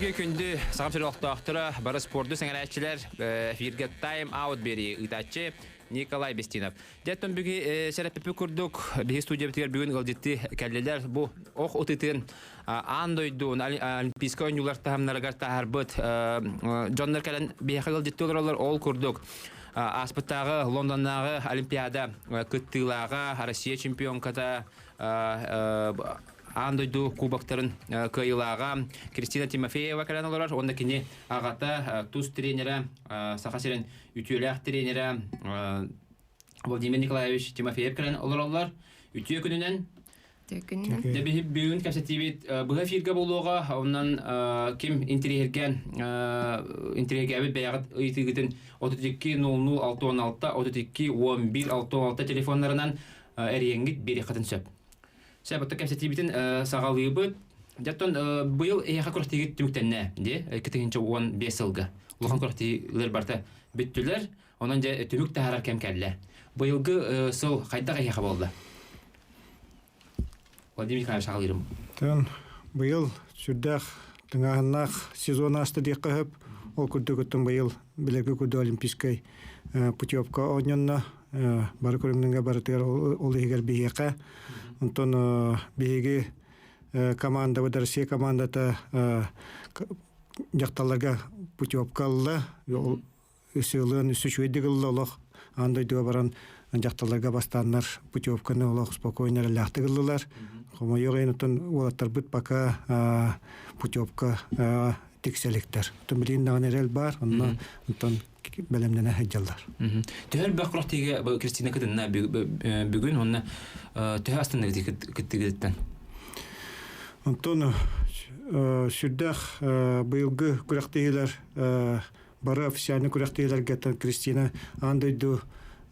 Үтүө күндү саҕам сир олохтоохторо, бары спорду сэҥэрээччилэр, эфиргэ тайм аут биэрии ыытааччы Николай Бестинов. Дьэттон бүгү сэрэппиппит курдук, биһи студиябытыгар бүгүн ыалдьытты кэллилэр. Бу ох утытын аан дойду Олимпийскай оонньуулар таһымнарыгар таһаарбыт дьоннор кэлэн биһиэхэ ыалдьытты олороллор. Ол курдук ааспыттааҕы Лондоннааҕы Олимпиада кыттыылааҕа, Россия чемпионката аан дойду кубоктарын кыайыылааҕа Кристина Тимофеева кэлэн олорор уонна кини аҕата тус тренерэ Саха сирин үтүөлээх тренерэ Владимир Николаевич Тимофеев кэлэн олороллор. Үтүө күнүнэн. Үтүө күнүнэн. Дьэ биһи бүгүн кэпсэтиибит быһа эфиргэ буолуоҕа. Онон ким интириэһиргээн интириэһиргээбит бэйэҕит ыйытыыгытын 32 00 66 32 11 66 телефоннарынан эрийэҥҥит биэриэххитин сөп. Сөп, оттон кэпсэтиибитин саҕалыыбыт. Дьэ, оттон быйыл эһиэхэ күрэхтэһиигит түмүктэннэ, дии, 2015 сылга. Улахан күрэхтэһиилэр барыта бүттүлэр. Онон дьэ түмүк таһаарар кэм кэллэ. Быйылгы сыл хайдах эһиэхэ буолла? Владимир Николаевич саҕалыырым. Тын быйыл сүрдээх тыҥааһыннаах сезон ааста диэххэ сөп. Ол курдук оттон быйыл билэргэ курдук олимпийскай путевка оонньонно. Бары көрүҥнэргэ барытыгар ол иһигэр биһиэхэ. Онтон биһиги командабыт Россия командата дьахталларга путевка ылла. Сыалыан үс үчүгэйдик ылла олох аан дойдуга баран дьахталларга бастааннар путевканы олох спокойно эрэллээхтик ыллылар. Хомойуох иһин оттон уолаттарбыт пока путевка тиксэ иликтэр. Оттон билигин даҕаны эрэл баар, онно онтон бэлэмнэнэ сылдьаллар. Төһө элбэх күрэхтэһиигэ Кристина кытынна бүгүн уонна төһө астынныгыт кыттыгытыттан? Онтон сүрдээх быйылгы күрэхтэһиилэр бары официальный күрэхтэһиилэргэ Кристина аан дойду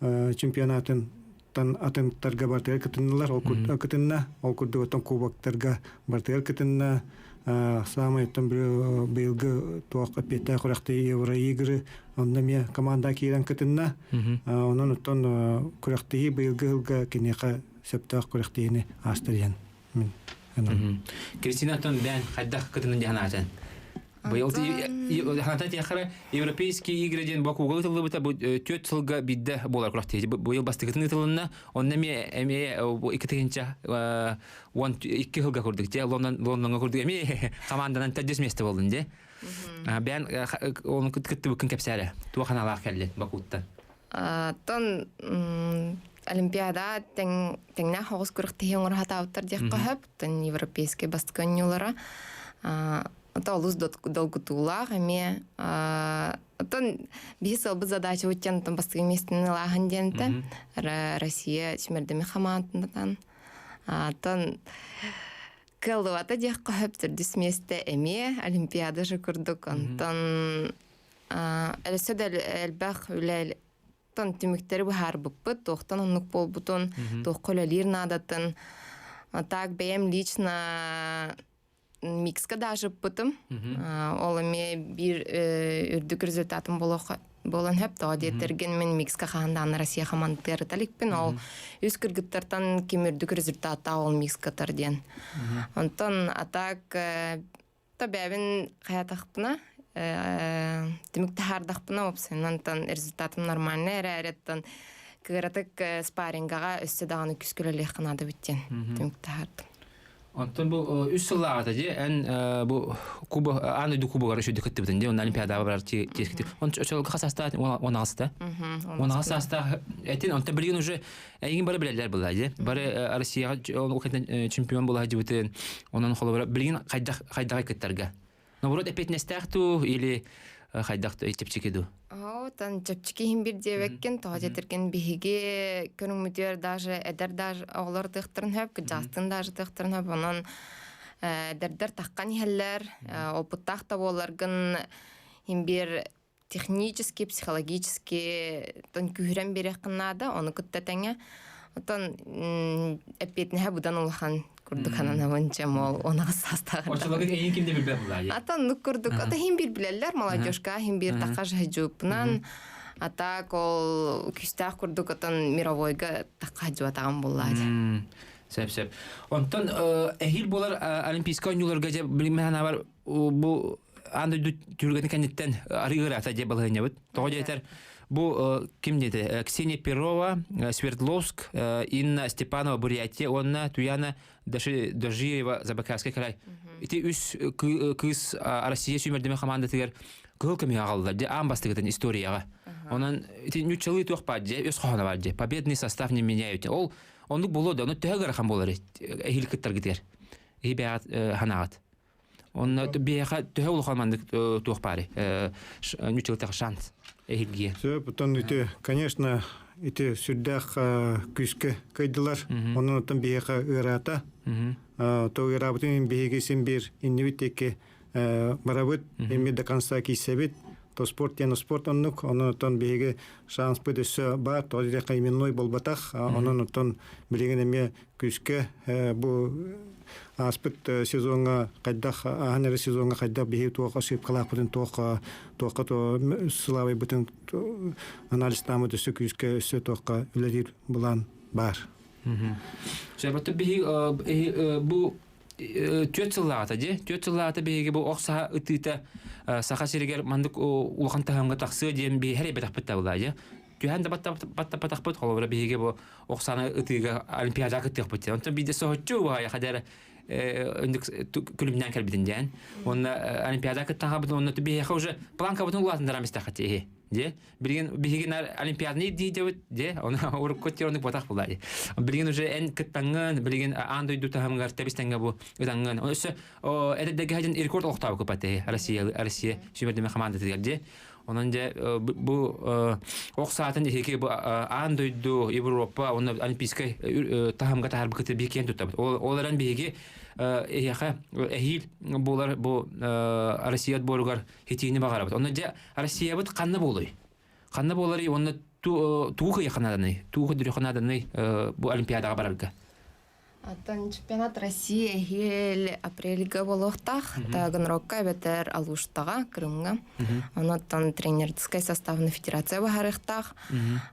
чемпионатын атынтарга бартыгар кытыннылар ол кытынна ол курдук оттон кубоктарга бартыгар кытынна саамай оттон быйылгы туох эппиэттээх күрэхтэһии евроигры онно эмиэ команда киирэн кытынна онон оттон күрэхтэһии быйылгы сылга киниэхэ сөптөөх күрэхтэһиини ааста диэн мин Кристина оттон бээн хайдах кытынын диэн аатын Быйыл ханатан тиэххэ Европейские игры диэн Бакуга ыытыллыбыта бу түөрт сылга биирдэ буолар күрэхтэһии. Быйыл бастакытын ыытылынна. Онно эмиэ эмиэ 2012 сылга курдук дьэ Лондон Лондоҥҥа курдук эмиэ команданан төрдүс миэстэ буоллун дьэ. Бэйэн оны кыттыбыккын кэпсээрэ. Туох аналаах кэллин Бакуттан? Тон Олимпиада тэҥнээх оҕус күрэхтэһии оҥоро сатаабыттар диэххэ сөп. Тон европейскай бастакы оонньуулара Ото олус долгутуулаах эмиэ. Оттон биһи сыалбыт задачабыт диэн оттон бастакы миэстэни ылааһын диэнтэ Россия симэрдэми хамаандатан. Оттон кыаллыбата диэххэ сөп төрдүс миэстэ эмиэ Олимпиада же курдук. Онтон өссө да элбэх үлэ тон түмүктэри быһаарбыппыт, туохтан оннук буолбутун, туохха үлэлиир наадатын. Так бэйэм лично микска даже ыппытым. Ол эмиэ биир үрдүк результатым буолан сөп. Тоҕо диэтэргин мин микска хаһан даҕаны Россия хамандыырыта иликпин. Ол үс кыргыттартан ким үрдүк результаттаах ол микскатар диэн. Онтон а так та бэйэбин хайатахпына түмүк таһаардахпына уопсайынан тон результатым нормальный эрээри кыратык спаррингаҕа өссө даҕаны күүскэ үлэлиэххэ наада эбит диэн түмүк таһаардым. Онтон бу үс сыллааҕыта дии эн бу куба аан дойду кубогар үчүгдүк кыттыбытын дии онно олимпиадаҕа барар тиэскити он очолго хас саастаах он аҕыста он аҕыс саастаах этин онтон билигин уже эйигин бары билэллэр буолла дии бары Россияҕа ол кэнтэн чемпион буола сылдьыбытын онон холобура билигин хайдах хайдаҕай кыттарга наоборот эппиэтинэстээх дуу или хайдах чэпчэки дуу Оотон чэпчэки иһин бир диэбэккин, тоҕо диэтэргин биһиги көрүҥмүтүгэр даже эдэр даже оҕолор тыахтарын сөп, кырдьаҕастын даже тыахтарын сөп, онон эдэрдэр таххан иһэллэр, опыттаах да буолларгын иһин биир технически, психологически тон күүһүрэн биэриэххин наада, ону кытта тэҥэ. Оттон эппиэтинэһэ быдан улахан курдук хананабын чэ мол он аҕыс саастааҕар. Оччолорго эйиин ким да билбэт булаа. Ата оннук курдук. Ата иһин бир билэллэр молодежка иһин бир такка жаһыдьууппунан а так ол күүстээх курдук отон мировойга такка жуатаҕым буллаа. Сөп сөп. Онтон эһиил буолар олимпийскай оонньууларга дьэ билиммэ санаабар бу аан дойду түһүлгэтин кэнниттэн арыгыраата дьэ балаһыанньабыт. Тоҕо диэтэр бу ким диэтэ Ксения Перова, Свердловск, Инна Степанова Бурятия уонна Туяна Дожиева Забайкальскай край. Ити үс кыыс Россия сүүмэрдэмэ хамаандатыгар кыһыл көмүһү аҕаллар дьэ аан бастакытын историяҕа. Онон ити ньуччалыы туох баар дьэ өс хоһооно баар дьэ победный состав не меняют. Ол оннук буолуо да, ону төһө ыарахан буолар эһиил кыттаргытыгар. Эһи бэйэҕит ханаҕыт. Онно биһиэхэ төһө улахан маннык туох баары ньуччалытах шанс эһилгиэ. Сөп, оттон ити, конечно, ити сүрдээх күүскэ кыйдылар. Онон оттон биһиэхэ ыараата. То ыараабытын биһиги син биир иннибит диэки барабыт, эми до конца киисэбит. То спорт диэн спорт оннук, онон оттон биһиги шанспыт өссө баар, тоҕо диэтэххэ именной буолбатах. Онон оттон билигин эмиэ күүскэ бу ааспыт сезоҥҥа хайдах ааһан эрэ сезоҥҥа хайдах биһиги туох ошибкалаахпытын туох туохха сылаабайбытын анализтааммыт өссө күүскэ өссө туохха үлэлиир былаан баар. Сөбөттө биһиги бу түөрт сыллааҕыта дии түөрт сыллааҕыта биһиги бу ох саха ытыыта Саха сиригэр маннык улахан таһымҥа тахсыа диэн биһи эрэйбэтэхпит табылаа дии түһэн да баттаппатахпыт холобура биһиги бу ох сааны ытыыга олимпиадаҕа кыттыахпыт диэн онтон биирдэ соһуччу убаайа хадара күлүмнээн кэлбитин диэн уонна олимпиадаҕа кыттан хаалбытын уонна биһиэхэ уже планкабытын улаатыннаран истэххит иһи дии билигин биһиги олимпиаданы диидебит дии оны урукку оннук ботах була дии билигин уже эн кыттаҥҥын билигин аан дойду таһымыгар тэбистеҥҥэ бу ытаҥҥын өссө эдэрдэргэ хадьын рекорд олохтообу кыппат Россия Россия сүүмэрдэмэ командатыгар дии Онон дьэ бу ох саатын иһики бу аан дойду Европа уонна олимпийскай таһымга таһарбыкыты биһи киэн туттабыт. Ол эрэн биһиги эһиэхэ эһиил буолар бу Россия отборугар хитиини баҕарабыт. Онно дьэ Россиябыт ханна буолуй? Ханна буоларый уонна тугу кыйахха нааданый? Тугу көрдөрүөххэ нааданый бу Олимпиадаҕа барарга? Оттон чемпионат России эһиил апрельга буолуохтаах. Таганрогка эбэтэр Алуштаҕа, Крымҥа. Онон тренерскай составына федерация баһарыахтаах.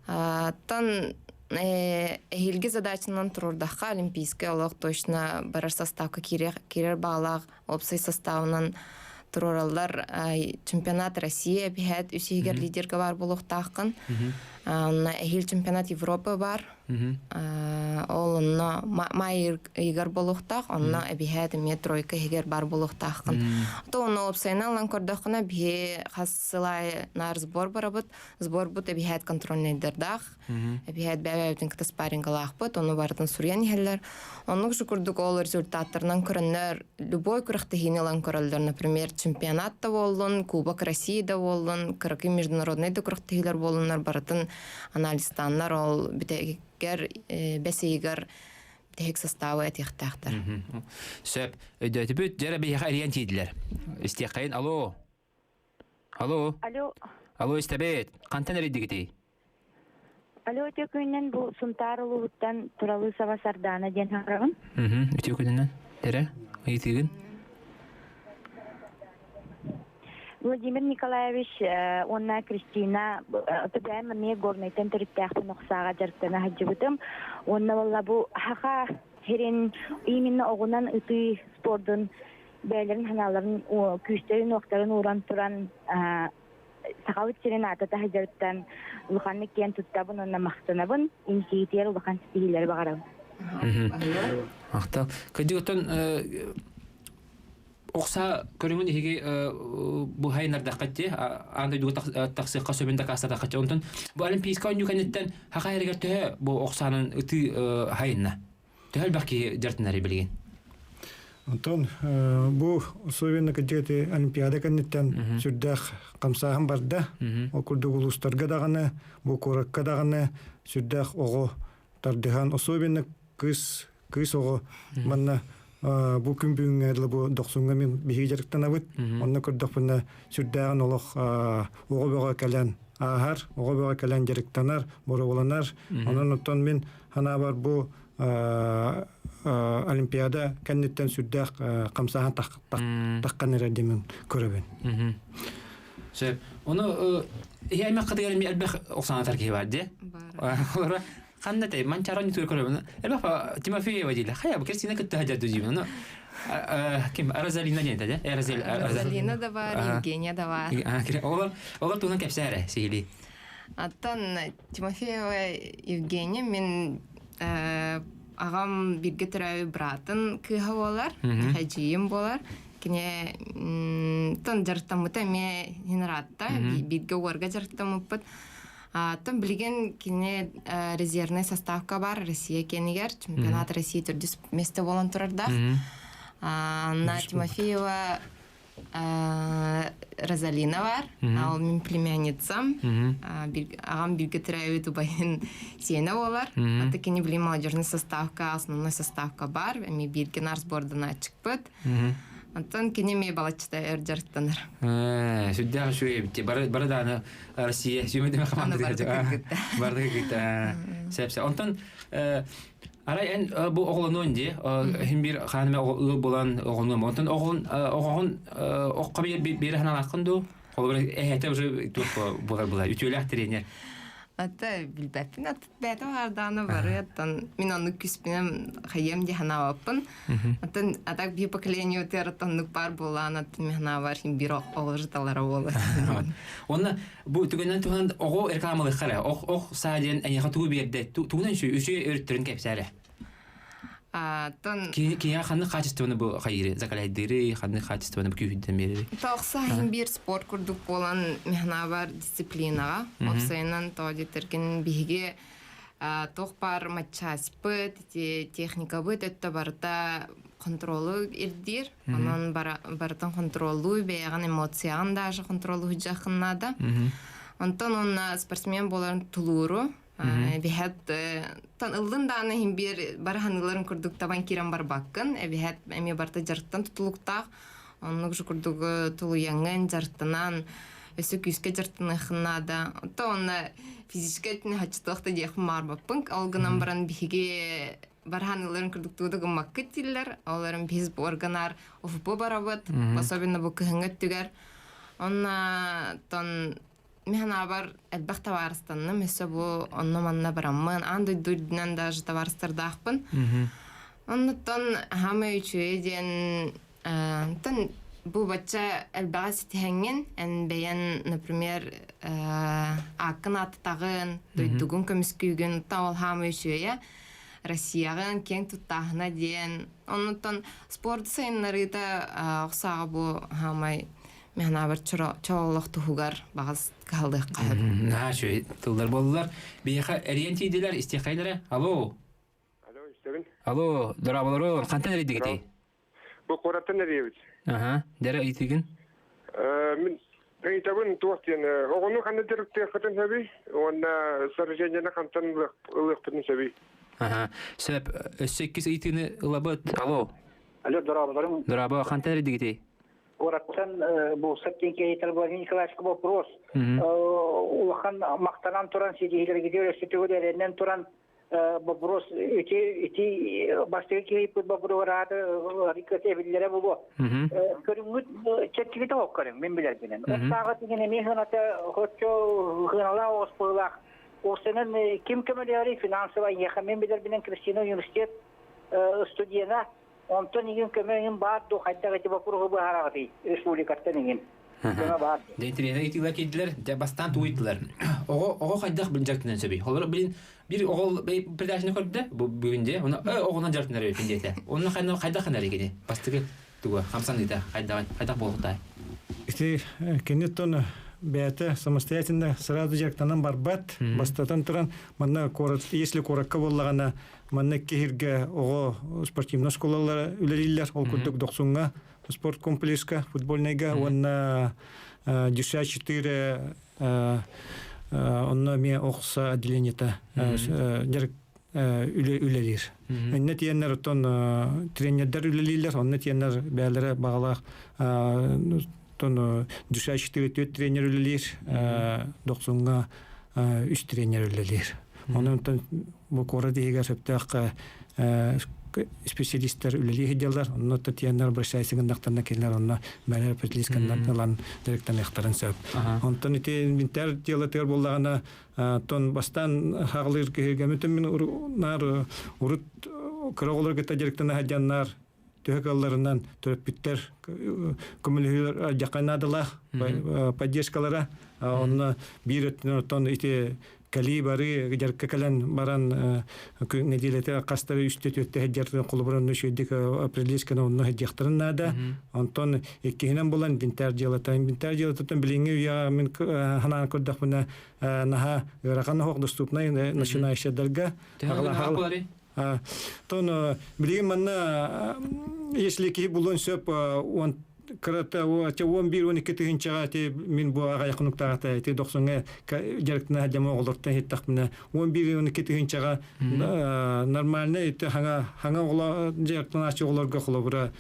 Оттон эһиилги задачанан туруордахха олимпийскай олох точно барар составка киирэр баалаах уопсай составынан туруораллар. Чемпионат России эбиһээт үс иһигэр лидергэ баар буолуохтааххын. Онно эһиил чемпионат Европы бар. Ол онно май ыйыгар буолуохтаах, онно эбиһээт эмиэ тройка иһигэр бар буолуохтааххын. То онно уопсайынан ылан көрдөххүнэ биһи хас сыл аайы наар сбор барабыт. Сборбут эбиһээт контрольнайдардаах. Эбиһээт бэйэ-бэйэбитин кытта спаррингалаахпыт, ону барытын суруйан иһэллэр. Оннук же курдук ол результаттарынан көрөннөр любой күрэхтэһиини ылан көрөллөр. Например, чемпионат да буоллун, Кубок России да буоллун, кыракый международный да күрэхтэһиилэр буоллуннар барытын анализтааннар ол бүтэһигэр бэс ыйыгар бүтэһик составы этиэхтээхтэр. Сөп. Өйдөөтүбүт. Дьэ эрэ биһиэхэ эрийэн тиийдилэр. Истиэххэйин. Алло. Алло. Алло. Алло, истэбит. Хантан эрийдигитий? Алло, үтүө күнүнэн бу Сунтаар улууһуттан Туралысова Сардаана диэн хаҥырабын. Үтүө күнүнэн. Эрэ, ыйытыыгын? Владимир Николаевич уонна Кристина бэйэм эмиэ Горнайтан төрүттээхпин охсааҕа дьарыктана сылдьыбытым. Уонна буолла бу Хаха сирин именно оҕунан ытыы спордун бэйэлэрин санааларын күүстэрин-уохтарын ууран туран Сахабыт сирин аата таһыдьарыттан улаханнык киэн туттабын уонна махтанабын. Интиитигэр улахан ситиһиилэри баҕарабын. Махтал. Кырдьык оттон охса көрүҥүн иһиги бу хайынардаххат дии аан дойдуга тахсыахха сөбүн дакаастатахха онтон бу олимпийскай оонньуу кэнниттэн хаха эригэр төһө бу охсаанын ытыы хайынна Төһө элбэх киһи дьарыктанарый билигин? Онтон бу особенно кырдьык Олимпиада кэнниттэн сүрдээх хамсааһын барда. Ол курдук улуустарга даҕаны, бу куоракка даҕаны сүрдээх оҕо тардыһан, особенно кыыс кыыс оҕо манна бу күн бүгүҥҥэ дылы бу дохсуҥҥа мин биһиги дьарыктанабыт. Онно көрдөхпүнэ сүрдээҕин олох оҕо бөҕө кэлэн ааһар, оҕо бөҕө кэлэн дьарыктанар, боруобаланар. Онон оттон мин санаабар бу Олимпиада кэнниттэн сүрдээх хамсааһын таххан эрэр диэн көрөбүн. Сөп. Ону иһи аймаххытыгар эмиэ элбэх охсаанатар киһи бар дии. Олора Ханна те манчаран түр көрөбүн. Элбэх Тимофеева диилэ. Хайа бу Кристина кытта сылдьар дуу Ну ким Розалина диэн да? Розалина да бар, Евгения да бар. Олар олар туһунан кэпсээрэ сиһилии. Оттон Тимофеева Евгения мин аҕам бииргэ төрөөбүт быраатын кыыһа буолар, эдьиийим буолар. Кини тон дьарыктаммыта эмиэ хинраатта, бииргэ уорга дьарыктаммыппыт. Оттон билигин кини резервнай составка бар Россия кэнигэр чемпионат России төрдүс место буолан турардаах. Анна Тимофеева Розалина бар, ол мин племянницам. Аҕам бииргэ төрөөбүт убайын сиэнэ буолар. Аты кини билим молодежный составка, основной составка бар. Эми бииргэ нар сборданааччыкпыт. Онтон кини эмиэ балаччыта өр дьарыктанар. Сүрдээх үчүгэй эбит. Бары бары дааны Россия сүүмэдеме командатыгар барды кытта. Сөп сөп. Онтон арай эн бу оҕолонуон дии хин бир ханыма ыал булан оҕонуом. Онтон оҕон оҕоҕун окко биир ханалааххын дуу? Холобура эһэтэ уже туох буолар була үтүөлээх тренер. Ата билбэппин ат бэйэтэ баардааны бары оттон мин оннук күспүнэм хайыам дии санаабаппын. Оттон а так биир поколение оннук баар буолаан оттон мин санаабар бир оҕо жыталара буолар. Онно бу түгэнэн туһунан оҕо рекламалыххара ох ох саа диэн эйиэхэ тугу биэрдэ тугунан үчүгэй өрүттэрин кэпсээрэ. Оттон Киһиэхэ ханнык хаачыстыбаны бу хайыыры закаляйдыыры ханнык хаачыстыбаны бу күүһүрдэн биэрэри? Тохса иһин биир спорт курдук буолан механабар дисциплинаҕа уопсайынан тоҕо диэтэргин биһиги туох баар матчаспыт ити техникабыт өттө барыта контролу ирдиир онон барытын контроллуу бэйэҕин эмоцияҕын даже контроллуу сылдьыаххын наада онтон уонна спортсмен буоларын тулууру Эбиһэт тан ыллын дааны иһин биэр бары ханыыларын курдук табан киирэн барбаккын. Эбиһэт эмиэ барыта дьарыктан тутулуктаах. Оннук же курдук тулуйаҥҥын, дьарыктанан, өссө күүскэ дьарыктаныаххын наада. Оттон онно физическэй өттүнэн хаччытыах да диэхпин баарбаппын. Ол гынан баран биһиги бары ханыыларын курдук тугу да гыммаккыт дииллэр. Олорун биһиз органар ОФП барабыт. Особенно бу кыһыҥҥы өттүгэр. Онна тон Мин санаабар элбэх табаарыстанным, өссө бу онно-манна бараммын, аан дойду үрдүнэн даже табаарыстардаахпын. Оннуттан хаамай үчүгэй диэн тан бу бачча элбэҕи ситиһэҥҥин, эн бэйэн, например, ааккын ааттатаҕын, дойдугун көмүскүүгүн, оттон ол хаамай үчүгэйэ Россияҕын киэҥ туттааһына диэн. Оннуттан спорт сайыннарыыта охсааҕа бу хаамай Мин санаабар чоолох туһугар баҕас кыһаллыахха сөп. Наһаа үчүгэй тыллар буоллулар. Биһиэхэ эрийэн тиийдилэр, истиэххэйдэрэ. Алло. Алло, истэбин. Алло, дорооболору, хантан эрийдигитий? Бу куораттан эрийэбит. Аха, дэрэ ыйытыгын. Мин ыйытабын туох диэн, оҕону ханна дьарыктыаххытын сөбүй? Уонна сорожениены хантан ылыахпытын сөбүй? Аха, сөп. Өссө иккис ыйытыыны ылабыт. Алло. Алло, дорооболорум. Дорообо, хантан эрийдигитий? Куораттан Булсак диэн киһи Владимир Николаевичка вопрос. Улахан махтанан туран ситиһиилэргитигэр өссө төгүл эрэнэн туран вопрос ити ити бастакы киһиппит боппуруогар ааты эбиллэрэ буолуо. Көрүҥҥүт чэпчэкитэ суох көрүҥ мин билэрбинэн. Оттааҕы тигин эмиэ хыната хоччо хыналаах оҕус Уопсайынан ким көмөлөһөрүй финансовый эйиэхэ мин билэрбинэн Кристина университет студена Онтон игин көмө иҥин баар дуу, хайдах ити боппуруоһу быһаараҕытый республикаттан иҥин? Көмө баар дуу? Дьэ интэриэһинэй ыйытыылар киирдилэр. Дьэ бастаан тугу ыйыттылар? Оҕо оҕо хайдах дьарыктанан сөбүй? Холобура билин бир оҕол передачаны көрдө бу бүгүн дьэ оны оҕонон дьарыктанар эбиппин диэтэ. Онно хайдах хайдах гынар кини? Бастакы тугу хамсаныыта хайдах хайдах буолуохтай? Ити кини тон бэйэтэ самостоятельно сразу дьарыктанан барбат. Бастатан туран манна куорат если куоракка буоллаҕына Манна киһиргэ оҕо спортивнай школалара үлэлииллэр. Ол курдук Дохсуҥҥа спорт комплекска, футбольнайга уонна Дюша 4 онно эмиэ охса отделениета дьарык үлэлиир. Иннэ тиэннэр оттон тренердэр үлэлииллэр, онно тиэннэр бэйэлэрэ баҕалаах оттон Дюша 4 түөрт тренер үлэлиир, Дохсуҥҥа үс тренер үлэлиир. Онон бу куорат иһигэр сөптөөх специалисттар үлэлии сылдьаллар. Онно тиэннэр обращайся гыннахтарына кинилэр онно бэлэр определисканнан ылан дьарыктаныахтарын сөп. Онтон ити инвентарь дьыалатыгар буоллаҕына, тон бастаан хаҕалыыр киһигэ мин наар урут кыра оҕолорго кытта дьарыктана сылдьаннар төһө кыалларынан төрөппүттэр көмөлөһүүлэр алдьархай наадалаах поддержкалара онно биир өттүнэн оттон ити кэлии бары дьарыкка кэлэн баран нэдиэлэтэ хастары үстэ түөртэ сылдьар холобур онно үчүгэйдик определисканы онно сылдьыахтарын наада онтон иккиһинэн булан инвентарь дьыалата инвентарь дьыалатыттан билиҥҥи үйэҕэ мин ханаан көрдөхпүнэ наһаа ыарахан оһох доступнай начинающайдарга Тон билигин манна если киһи булуон сөп он кырата 11-12 тыһыынчаҕа ти мин бу аҕай хонуктаахта ти дохсуҥҥа дьарыктана дьама оҕолортон иһиттэхпинэ 11-12 тыһыынчаҕа нормально ити хаҥа хаҥа оҕоло дьарыктанааччы оҕолорго холобура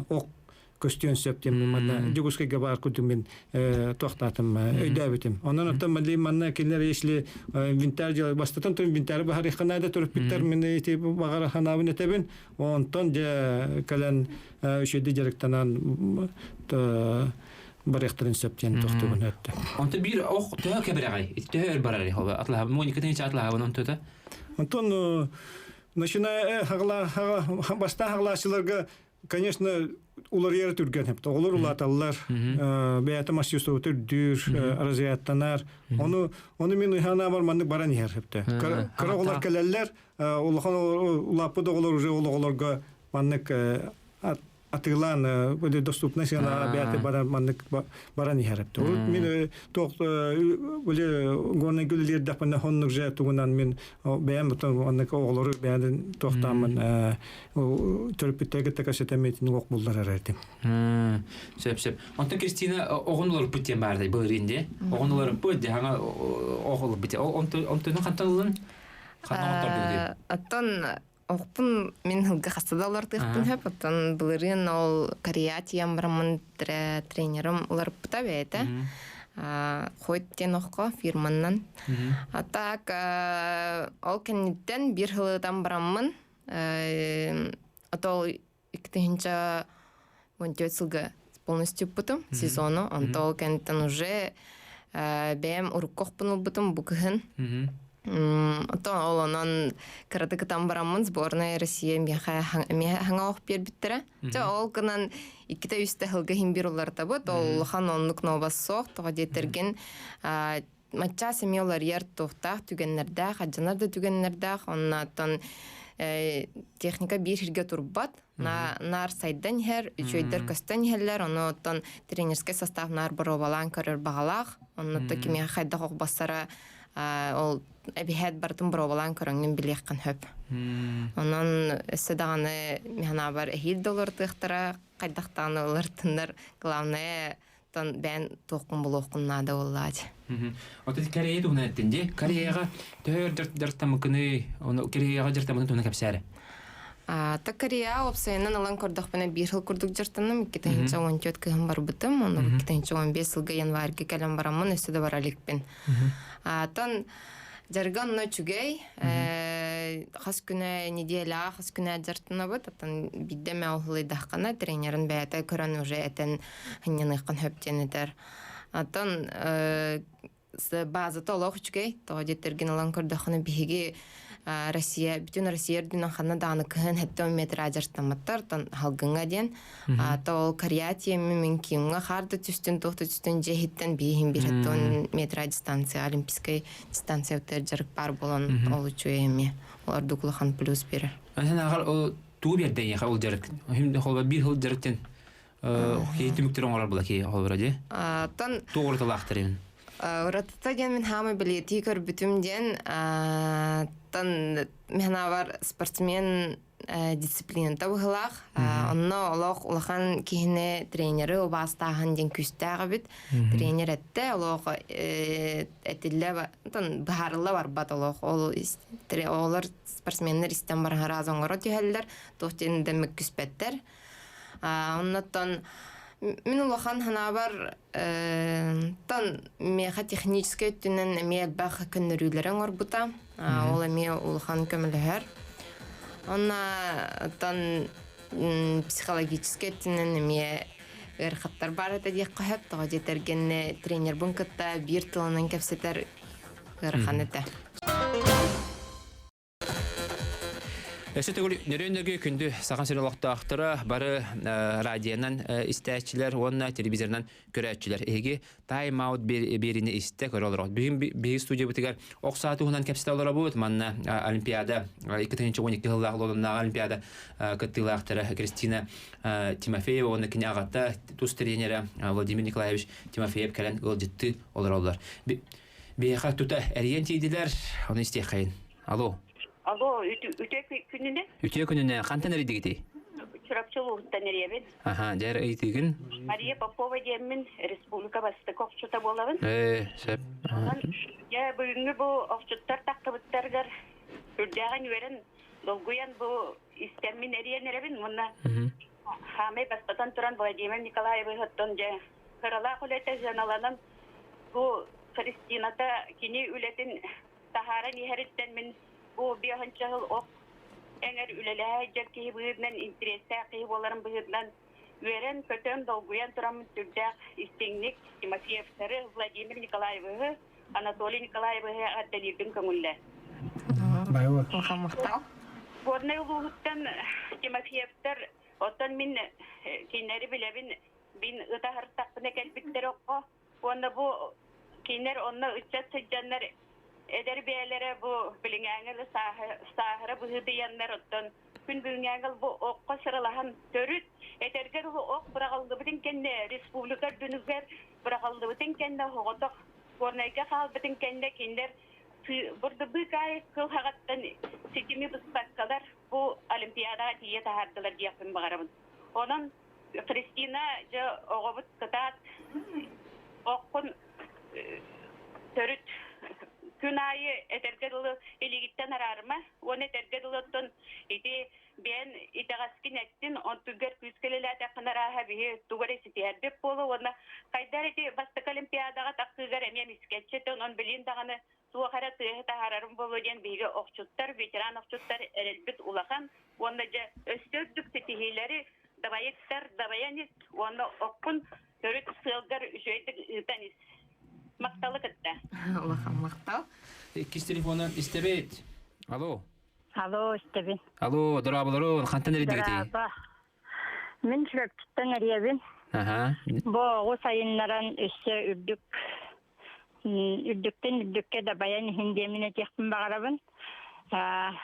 ок көстүөн сөп диэн манна Дьокуускайга баар курдук мин туохтаатым өйдөөбүтүм. Онон оттон манна кинилэр если инвентарь дьыала бастатан туран инвентары баһарыахха наада төрөппүттэр мин ити баҕара санаабын этэбин. Онтон дьэ кэлэн үчүгэйдик дьарыктанан барыахтарын сөп диэн тохтугун өттө. Онто биир ох төһө кэбирэҕэй? Төһө өр барар атлаһа Моника тыһыынча атлаһабын онтута. Онтон начиная бастаан хаҕалааччыларга конечно, уларыйара түргэн хэпт. Оҕолор улааталлар, бэйэтэ мастерствота үрдүүр, разрядтанар. Ону ону мин ыһанаабар маннык баран иһэр хэпте. Кыра оҕолор кэлэллэр, улахан улааппыт оҕолор уже ол оҕолорго маннык атыылаан доступный сыанаҕа бэйэтэ баран маннык баран иһэр эбит. Урут мин туох били горнай үлэлиирдэхпинэ оннук же тугунан мин бэйэм оннук оҕолору бэйэм туохтааммын төрөппүттэргэ кэсэтэммитин уох булларар этим. Сөп сөп. Онтон Кристина оҕон олорбут диэн баардай былырыын дии. Оҕон олорбут дии хаҥа оҕ олорбут. Онтон хантан ылын? Ханна оҕонтордугу Оттон Охпун мин сылга хаста да олортуохпун сөп. Оттон былырыын ол Корея тиийэн бараммын тренерим уларыппыта бэйэтэ. Хойт диэн охко фирманнан. А так ол кэнниттэн биир сылытан бараммын отол 2014 сылга полностью ыппытым сезону. Онто ол кэнниттэн уже бэйэм урукку охпун ылбытым бу кыһын. Оттон ол онон кыратык ытан бараммын сборная Россия миэхэ хаҥа ох биэрбиттэрэ. Дьэ ол гынан иккитэ үстэ сылга иһин биир уларытабыт. Ол улахан оннук нобас суох. Тоҕо диэтэргин матчаас эмиэ уларыйар туохтаах түгэннэрдээх, алдьанар да түгэннэрдээх. Оннооттон техника биир сиргэ турбат. Наар сайдан иһэр, үчүгэйдэр көстөн иһэллэр. Ону оттон тренерскэй состав наар боруобалаан көрөр баҕалаах. Онно кимиэхэ хайдах охбассара ол эбиһээт барытын боруобалаан көрөҥҥүн билиэххин сөп. Онон өссө даҕаны миһанаабар эһиил да олордуохтара, хайдах даҕаны олортуннар, главное тон бэйэн туоххун булуоххун наада буоллаачы. Отут Корея туһунан эттин дии. Кореяҕа төһө өр дьарыктаммыккыный? Ону Кореяҕа дьарыктаммытын туһунан кэпсээрэ. Та Корея уопсайынан ылан көрдөхпүнэ биир сыл курдук дьарыктанным. 2014 кыһын барбытым. Ону 2015 сылга январьга кэлэн бараммын өссө да бара иликпин. Тон дьарыга онно үчүгэй. Хас күнэ неделяҕа хас күнэ дьарыктанабыт. Оттон биирдэ эмэ уһулуйдаххына тренерин бэйэтэ көрөн уже этэн хынньаныаххын сөп диэн этэр. Оттон базата олох үчүгэй. Тоҕо диэтэргин ылан көрдөххүнэ биһиги Россия, бүтүн Россия үрдүнэн ханна даҕаны кыһын 70 метр дьарыктамматтар, тон халгыҥҥа диэн. То ол Карьятия мин Кимҥа хаар да түстүн, туох да түстүн дьиэ иһиттэн бииһин биир 70 метр дистанция, олимпийскай дистанция дьарык баар буолан ол үчүгэй эмиэ. Ол ордук улахан плюс берер. Эн аҕар ол туу берден яха ол дьарык. Биир хыл дьарыктен Киһи түмүктэр оҥорор була киһи холобура дии. Тон Туох уратылаахтар иһин? Уратыта диэн мин хаамай бэлиэтии көрбүтүм диэн тон мин спортсмен дисциплината быһылаах. Онно олох улахан киһини тренери убаастааһын диэн күүстээх эбит. Тренер этте олох этиллэ тон быһаарылла барбат олох ол оҕолор спортсменнар истэн баран раз оҥоро түһэллэр туох диэн да мөккүспэттэр. Оннуттан мин улахан санаабар тон миэхэ техническэй өттүнэн эмиэ элбэх көннөрүүлэри оҥорбута. Ол эмиэ улахан көмөлөһөр. Онна оттон психологическай өттүнэн эмиэ ыарахаттар баар этэ диэххэ сөп. Тоҕо диэтэргэннэ тренербин кытта биир тылынан кэпсэтэр ыарахан этэ. Өссө төгүл нөрүөн-нөргүй күндү Саха сирин олохтоохторо бары радионан истээччилэр уонна телевизорынан көрөөччүлэр. Эһиги Time Out биэриини истэ көрө олороҕут. Бүгүн биһиги студиябытыгар ох саа туһунан кэпсэтэ олоробут. Манна Олимпиада 2012 сыллаах Лондоннааҕы Олимпиада кыттыылаахтара Кристина Тимофеева уонна кини аҕата тус тренерэ Владимир Николаевич Тимофеев кэлэн ыалдьыттыы олороллор. Биһиэхэ тута эрийэн тиийдилэр, ону истиэххэйин. Алло. Алло, үтүө күнүнэн. Үтүө күнүнэн. Хантан эрийдигитий? Чурапчы улууһуттан эрийэбин. Аха, дьэр ыйытыгын. Мария Попова диэммин, республика бастакы охчута буолабын. Ээ, сөп. Онон, дьэ, бүгүҥҥү бу охчуттар тахсыбыттарыгар үрдээҕин үөрэн, долгуйан бу истэммин эрийэн эрэбин. Уонна хаамай бастатан туран Владимир Николаевиһыттан дьэ кыралаах үлэтэ сыаналанан бу Христината кини үлэтин таһааран иһэриттэн мин бу биэһинчэ сыл ох эҥэр үлэлэһэ сылдьар киһи быһыытынан интириэстээх киһи буоларым быһыытынан үөрэн-көтөн долгуйан тураммын сүрдээх истиҥник Тимофеевтары Владимир Николаевиһы Анатолий Николаевиһы эҕэрдэлиирбин көҥүллэ. Улахан махтал. Горнай улууһуттан Тимофеевтар оттон мин кинилэри билэбин Мин ытаһыртахпына кэлбиттэр окко уонна бу кинилэр онно ыччат сылдьаннар эдэр бэйэлэрэ бу билиҥээҥил сааһыра быһыытыйаннар оттон күн бүгүҥээҥил бу окко сыралаһан төрүт этэргэ дылы ох быраҕыллыбытын кэннэ республика үрдүнүгэр быраҕыллыбытын кэннэ оҕотох Горнайга хаалбытын кэннэ кинилэр бурдубыыкаайы кылһаҕаттан ситими быспаккалар бу олимпиадаҕа тиийэ таһаардылар диэхпин баҕарабын. Онон Христина, дьэ оҕобут кытаат оххун төрүт күн аайы этэргэ дылы илигиттэн араарыма уонна этэргэ дылы оттон ити бэйэн итэҕэскин эттин онтугар күүскэ үлэлээтэххинэ арааһа биһи тугу эрэ ситиһэрбит буолуо уонна хайдах ити бастакы олимпиадаҕа тахсыыгар эмиэ мискэччи этэ онон билин даҕаны туох эрэ тыаһы таһаарарым буолуо диэн биһиги охчуттар, ветеран охчуттар эрэлбит улахан уонна дьэ өссө үрдүк ситиһиилэри дабайыттар дабайан ис уонна оккун төрүт сыалгар үчүгэйдик ыытан ис. Махталы кытта. Улахан махтал. Иккис телефонун истэбит. Алло. Алло, истэбин. Алло, дорооболорун, хантан эрийдигитий? Дорообо. Мин Чурапчыттан эрийэбин. Аха. Бу оҕус айыннаран өссө үрдүк үрдүктэн үрдүккэ дабайан иһин диэмин этиэхпин баҕарабын.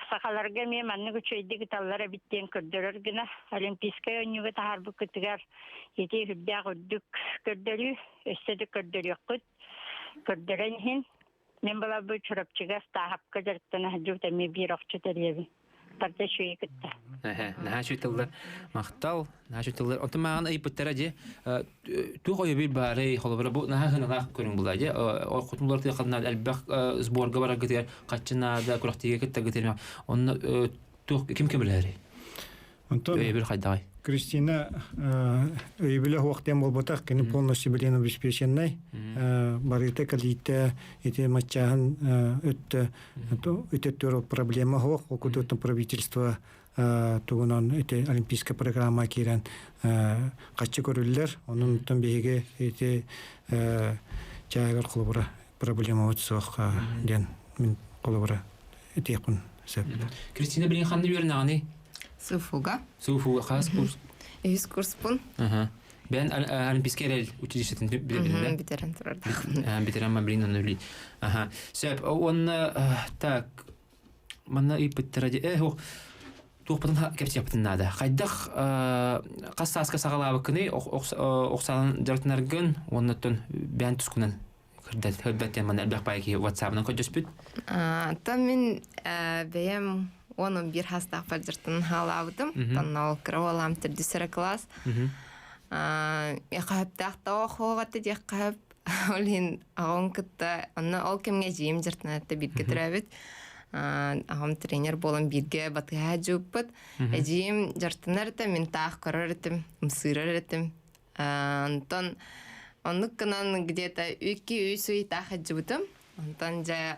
Сахаларга эмиэ маннык үчүгэйдик ыталлар эбит диэн көрдөрөр гына Олимпийскай оонньууга таһаарбыккытыгар ити үрдээх үрдүк көрдөрүү өссө да көрдөрүөххүт көрдөрөн иһин Мин былабы Чурапчыга Стааһапка дьарыктана сылдьыбыт эмиэ биир охчу тэрийэбин. Тарда үчүгэйи кытта. Эһэ, наһаа үчүгэй тыллар. Махтал, наһаа үчүгэй тыллар. Онтон мааҕын ыйыппыттара дьэ, туох өйөбүл баарый, холобура бу наһаа сыаналаах көрүҥ була дьэ, хотун тыаханна элбэх сборга бараргытыгар хаччы наада, күрэхтиигэ кыттаргытыгар онно туох ким көмөлөһөрүй? Онтон Өйөбүл хайдаҕый? Кристина өйөбүлэ суох диэн буолбатах, кини полностью билин обеспеченный, барыта кэлиитэ ити матчааһын өттө өттө проблема суох, ол курдук правительство тугунан ити олимпийская программа киирэн хаччы көрүллэр, онон биһиги ити чааһыгар холобура проблемабыт суох диэн мин холобура этиэхпин сөп. Кристина билин ханна үөрэнэҕиний? Суфуга. Суфуга хас курс? Үһүс курспун. Бен Олимпийский эрэл училищетын билебин Битерен турарда. Битерен ма билин онно Аха. Сөп. Уонна так манна ыйыппыттара э туохпутун кэпсиэхпитин наада. Хайдах хас сааска саҕалаабыккыный охсаан дьарыктанаргын уонна оттон бэйэн тускунан Хөрдат диэн манна элбэх баай киһи WhatsApp-ынан көрдөспүт. Оттон мин бэйэм 10-11 хастаахпар дьартан хаалаабытым. Тонна ол кыра уолаам төрдүс эрэ кылаас. Хаһыптаах тоҕо хоҕатта диэх хаһып. Ол иһин аҕам кытта онно ол кэмҥэ дьиэм дьартанатта бииргэ төрөөбүт. Аҕам тренер буолан бииргэ батыһа дьууппут. Эдьиийим дьартанар этэ, мин таах көрөр этим, ымсыырар этим. Онтон оннук гынан где-то 2-3 ый таах сылдьыбытым. Онтон дьэ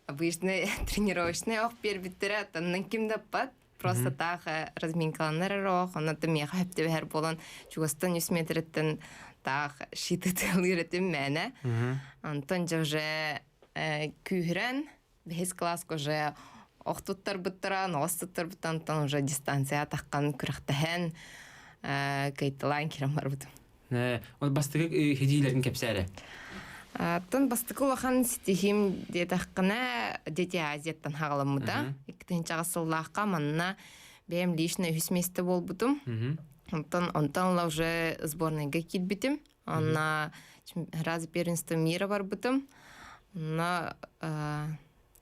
обычный тренировочный ох биэрбиттэрэ, оттон ким да ыппат. Просто таах разминкаланар эрэ ох, онно миэхэ хөптөбөһөр буолан чугастан 100 метреттен таах шиитытылыыр этим мээнэ. Онтон дьэ уже күүһүрэн бэһис класска уже ох туттарбыттара, ноҕос туттарбыттан онтон уже дистанция таххан күрэхтэһэн кыйталаан киирэн барбытым. Ол бастакы хидиилэрин кэпсээрэ. Оттон бастакы улахан ситиһиим диэтэххинэ, Дети Азияттан хаҕаламмыта. Иккитинчи сыллаахха манна бэйэм лично үһүс миэстэ буолбутум. Онтон онтон ыла уже сборныйга киирбитим. Онно раз первенство мира барбытым. Онно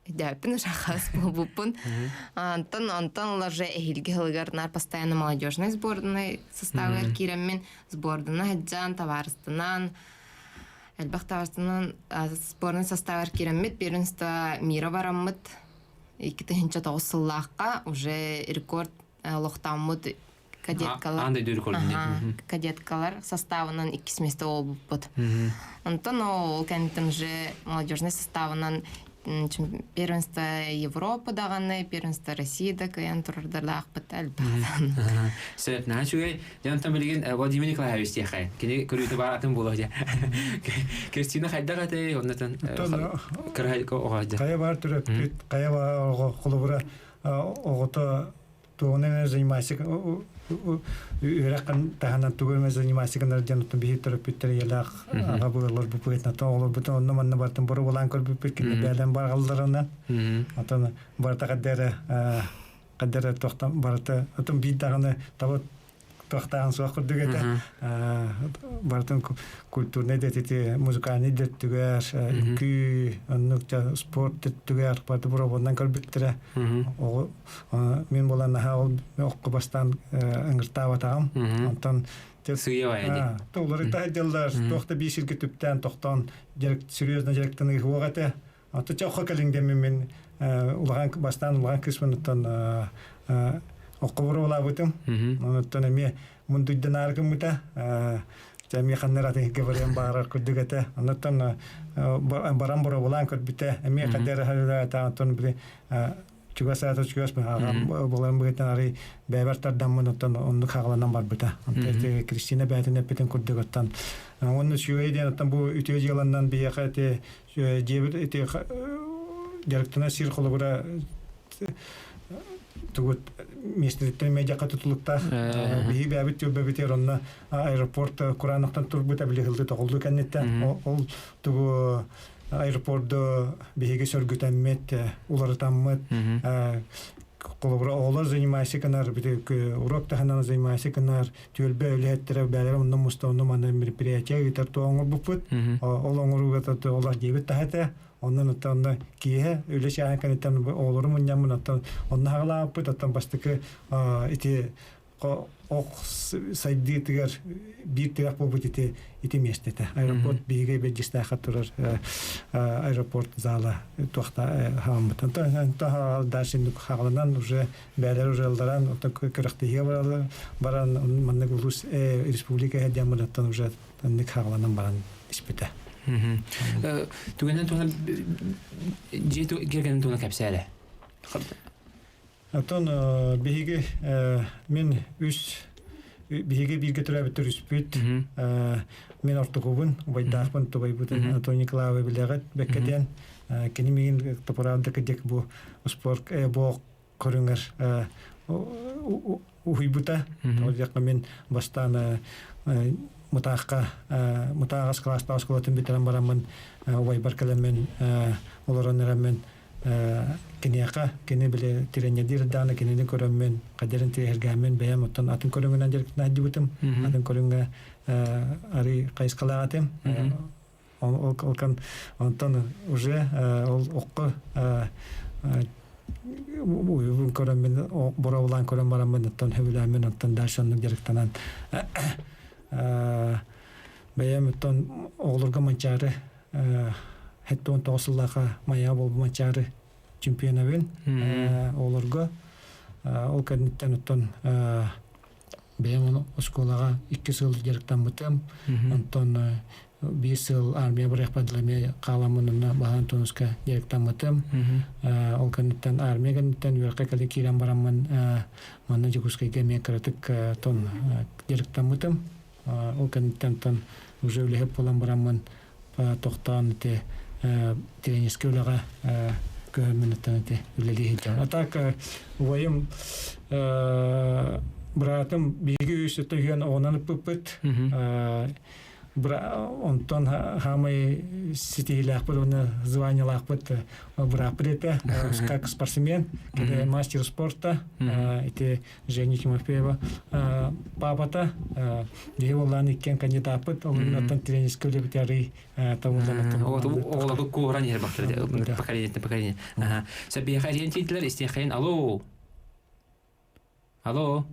Дээппин ушахас буолбуппун. Онтон онтон ыла уже эһиилги сылыгар наар постоянно молодежный сборный составыгар киирэммин сбордана сылдьан табаарыстынан элбэх табаарыстынан сборный составыгар киирэммит первенство мира бараммыт 2009 сыллаахха уже рекорд олохтооммут кадеткалар Аан дойду рекордун кадеткалар составынан иккис место буолбуппут. Онтон ол кэнниттэн уже молодежный составынан первенство Европы даҕаны, первенство России да кыайан турардардаахпыт элбэх. Сөп, наһаа үчүгэй. Дьэ, онтон билигин Владимир Николаевич диэхэ. Кини көрүүтэ баар атын буолуо дьэ. Кристина хайдах этэй? Оннотон кыра оҕо Хайа бар төрөппүт, хайа бар оҕо холобура оҕото тугунан эмэ занимайся үөрэх таһынан тугу эмэ занимайся гынар диэн оттон биһи төрөппүттэр ийэлээх аҕа буолар буппутна то оҕолорбутун онно манна бартын боруобалаан көрбүппүт кинилэр бээлэн баралларына отон барыта хаддара хаддара туохтан барыта отон биир даҕаны таба туохтааҕын суох курдук этэ. Барытын культурнай да ити музыкальный да өттүгэр, үҥкүү, оннук да спорт өттүгэр барыта боробуоннан көрбүттэрэ. Оҕо мин буолан наһаа ол окко бастаан ыҥыртаабатаҕым. Онтон Сыыйа баайа Уларыта сылдьаллар, туох да биир сиргэ түптээн, тохтоон, серьезно дьарыктаныы суох этэ. Аты чоххо кэлиҥ мин улахан бастаан улахан кыыспыныттан оккобуруулаабытым. Онуттан эмиэ мундуйданаары гыммыта. Эмиэ ханнар атын барыан баарар курдук этэ. Онуттан баран боробулаан көрбүтэ. Эмиэ хаддара харыла онтон били чугас аата чугас буолан быһыттан арый бэйбэр тардаммын оттон оннук хаҕаланан барбыта. Онтон Кристина бэйэтин эппитин курдук оттон уонна үчүгэй диэн оттон бу үтүө дьыаланнан биһиэхэ ити дьиэбит ити дьарыктана сир холобура тугут миэстэтиттэн медиака тутулуктаах биһи бэйэбит түөлбэбитигэр онно аэропорт кураанахтан турбута били хылды тоҕулду кэнниттэн ол тугу аэропорду биһиги сөргүтэммит уларытаммыт холобура оҕолор занимайся гынар урок таһынан занимайся гынар түөлбэ үлэһиттэрэ бээлэрэ онно муста онно манна мероприятие ыытар туох оҥорбуппут ол оҥорууга олор диэбит таһа этэ онон оттон онно киэһэ үлэ чааһын кэнниттэн оҕолору мунньаммын оттон онно хаҕалаабыппыт оттон бастакы ити ох сайдыытыгар биир тирэх буолбут ити ити миэстэтэ аэропорт биһиги Бэдьистээххэ турар аэропорт зала туохта хааммыт онтон дальше хаҕаланан уже бээлэр уже ылларан оттон күрэхтэһиигэ бараллар баран маннык улуус республика диэн мунаттан уже оннук хаҕаланан баран испитэ Түгэнэн туһунан дьиэ кэргэнин туһунан кэпсээлэ. Оттон биһиги мин үс биһиги бииргэ төрөөбүттэр үспүт мин ортокубун убайдаахпын тубайбытын Антон Николаевы билэҕит бэккэ диэн кини миигин топораабыта кырдьык бу спорт бу көрүҥэр уһуйбута. Ол диэххэ мин бастаан мытаахха мытааҕас кылаастаах оскуолатын бүтэрэн бараммын убайбар кэлэммин олорон эрэммин киниэхэ кини били тирэнньэдиир дааны кинини көрөммүн хадерин тирэһиргээммин бэйэм оттон атын көрүҥүнэн дьарыктанаадьыбытым атын көрүҥҥэ арый хайысхалаах этим ол онтон уже ол окко уйубун көрөммүн боробулаан көрөн бараммын оттон хөбүлээммин оттон дальше оннук дьарыктанан бэйэм оттон оҕолорго манчаары 79 сыллааха майа буолбу манчаары чемпионабын оҕолорго ол кэнниттэн оттон бэйэм ону оскуолаҕа икки сыл дьарыктаммытым онтон Биир сыл армия барыахпар дылы эмиэ хааламмын онно Баһаан Тунуска дьарыктаммытым. Ол кэнниттэн армия кэнниттэн үөрэххэ кэлин киирэн бараммын манна Дьокуускайга эмиэ кыратык тон дьарыктаммытым. Ол кэнниттэн тон уже үлэһит буолан бараммын тохтоон ити тренерскэй үлэҕэ көһөммүн оттон ити үлэлии сылдьабын. А так убайым быраатым биһиги үс үһүөн оҕонон ыппыппыт. Онтон хаамай ситиһиилээхпит уонна званиелаахпыт бырааппыт этэ как спортсмен, мастер спорта ити Женя Тимофеева папата биһи буоллаан иккиэн кандидаппыт олуннаттан тренерскэй үлэбит арый табыллан Оҕолору куоран иһэр бахтар поколение поколение. Сөбиэхэ ориентитлер истиэхэйин алло. Алло.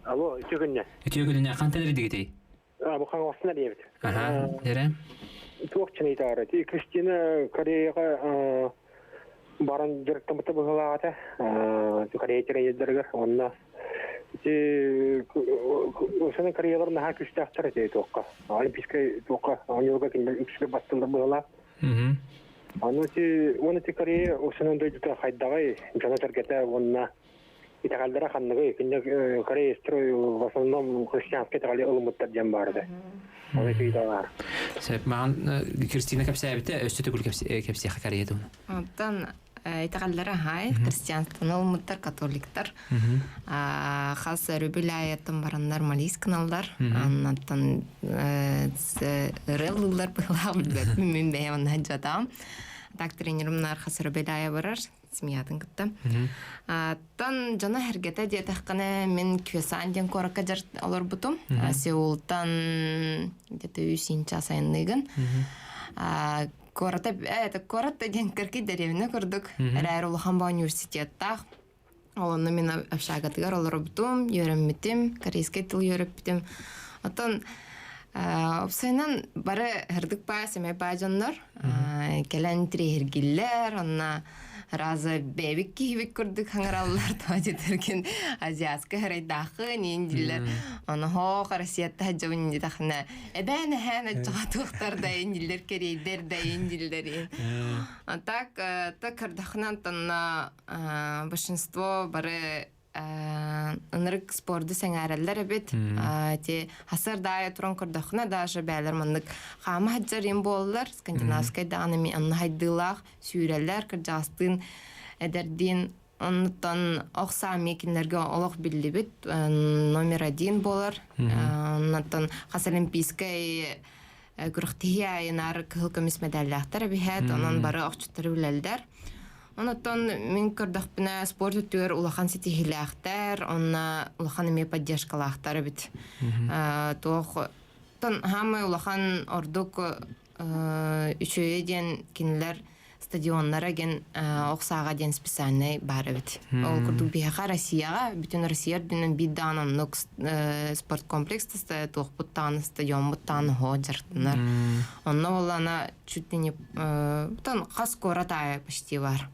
Алло, үтүө күннэ. Үтүө күнүнэ хантан эрдигитий? Бу хаҥаластан диэбит. Аха, дэрэ. Туох чынайтаары. Кристина Кореяҕа баран дьарыктаммыта быһыылаах этэ. Корея тренердэригэр уонна ити Сана Кореялар наһаа күүстээхтэр этэ туохха. Олимпийскай туохха оонньууларга кинилэр үксүгэр бастыыллар быһыылаах. Аны ити уонна ити Корея усунан дойдута хайдаҕый дьоно-сэргэтэ уонна итэҕэллэрэ ханныгый? Кинилэр Корея строй в основном христианскай итэҕэли ылыммыттар диэн баар этэ. Оны баар. Сөп, маған Кристина кэпсээбитэ, өссө төгүл кэпсиэхэ Корея туһунан. Оттон итэҕэллэрэ аһай, христианствоны ылыммыттар, католиктар. Хас өрөбүл аайыттан бараннар молись гыналлар. Аннаттан ырыалыыллар быһылаах билбэппин, мин бэйэм онно сылдьатаҕым. Так тренерим наар хас өрөбүл аайы барар, семьятын кытта. Тон дьоно эргэтэ диэтэххинэ, мин Кюсан диэн куоракка олорбутум. Сеултан где-то үс час айанныыгын. Куората, это куорат диэн кыркый деревня курдук. Эрээр улахан баа университеттаах. Ол онно мин общагатыгар олорбутум, үөрэммитим, корейскай тыл үөрэппитим. Оттон Опсайынан бары һырдык баа, сэмэй баа дьоннор кэлэн тириэһиргиллэр, онно раза бэйэбит киһибит курдук хаҥараллар, тоҕо диэтэргин азиатскай харайдааххын иин дииллэр. Ону хоох Россияттан сылдьабын диэтэххинэ, эбээн эһээн оччоҕо туохтар да иин дииллэр, кэриэйдэр да иин дииллэр иин. А так, так көрдөххүнэ онтонно большинство бары ынырык спорду сэҥээрэллэр эбит. Ити хасыр даайа туран көрдөххүнэ даже бээлэр маннык хаама сылдьар им буоллар, скандинавскай даҕаны ми анна хайдыылаах сүүрэллэр, кырдьаҕастыын эдэрдиин оннуттан ох саа эмиэ кинилэргэ олох биллибит номер один буолар. Оннуттан хас олимпийскай күрэхтэһии аайынаар кыһыл көмүс мэдээллээхтэр эбиһээт, онон бары охчуттары билэллэр. Онон мин көрдөхпүнэ спорт өттүгэр улахан ситиһиилээхтэр, онно улахан эмиэ поддержкалаахтар эбит. Туох тон хаамай улахан ордук үчүгэйэ диэн кинилэр стадионнара диэн ох сааҕа диэн специальнай баар эбит. Ол курдук биһиэхэ Россияҕа бүтүн Россия үрдүнэн биир даҕаны оннук спорткомплекс туохпут даҕаны стадиоммут даҕаны оһоо дьарыктанар. Онно буоллаҕына чуть ли не хас куорат аайы почти бар.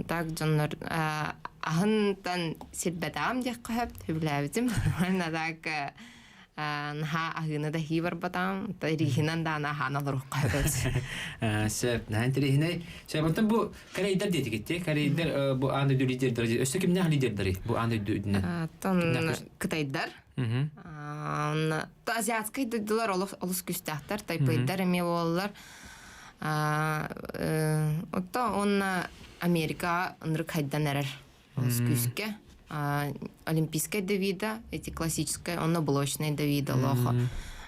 Так дьоннор аһынтан сирбэтаҕым диэххэ сөп, сөбүлээбитим. Уонна так наһаа аһыыны да хии барбатаҕым, риһинэн даана аһаан олоруохха сөп. Сөп, наһаа интэриэһинэй. Сөп, онтон бу корейдар диэтигит Корейдар бу аан дойду лидердары, өссө кимнээх лидердары бу аан дойду үрдүнэн? Тон кытайдар. Азиатскай дойдулар олус күүстээхтэр, тайпыйдар эмиэ буолаллар. Отто уонна Америка ынырык хайдан эрэр олус күүскэ. Олимпийскай Давида, эти классическая, онно блочный Давида олохо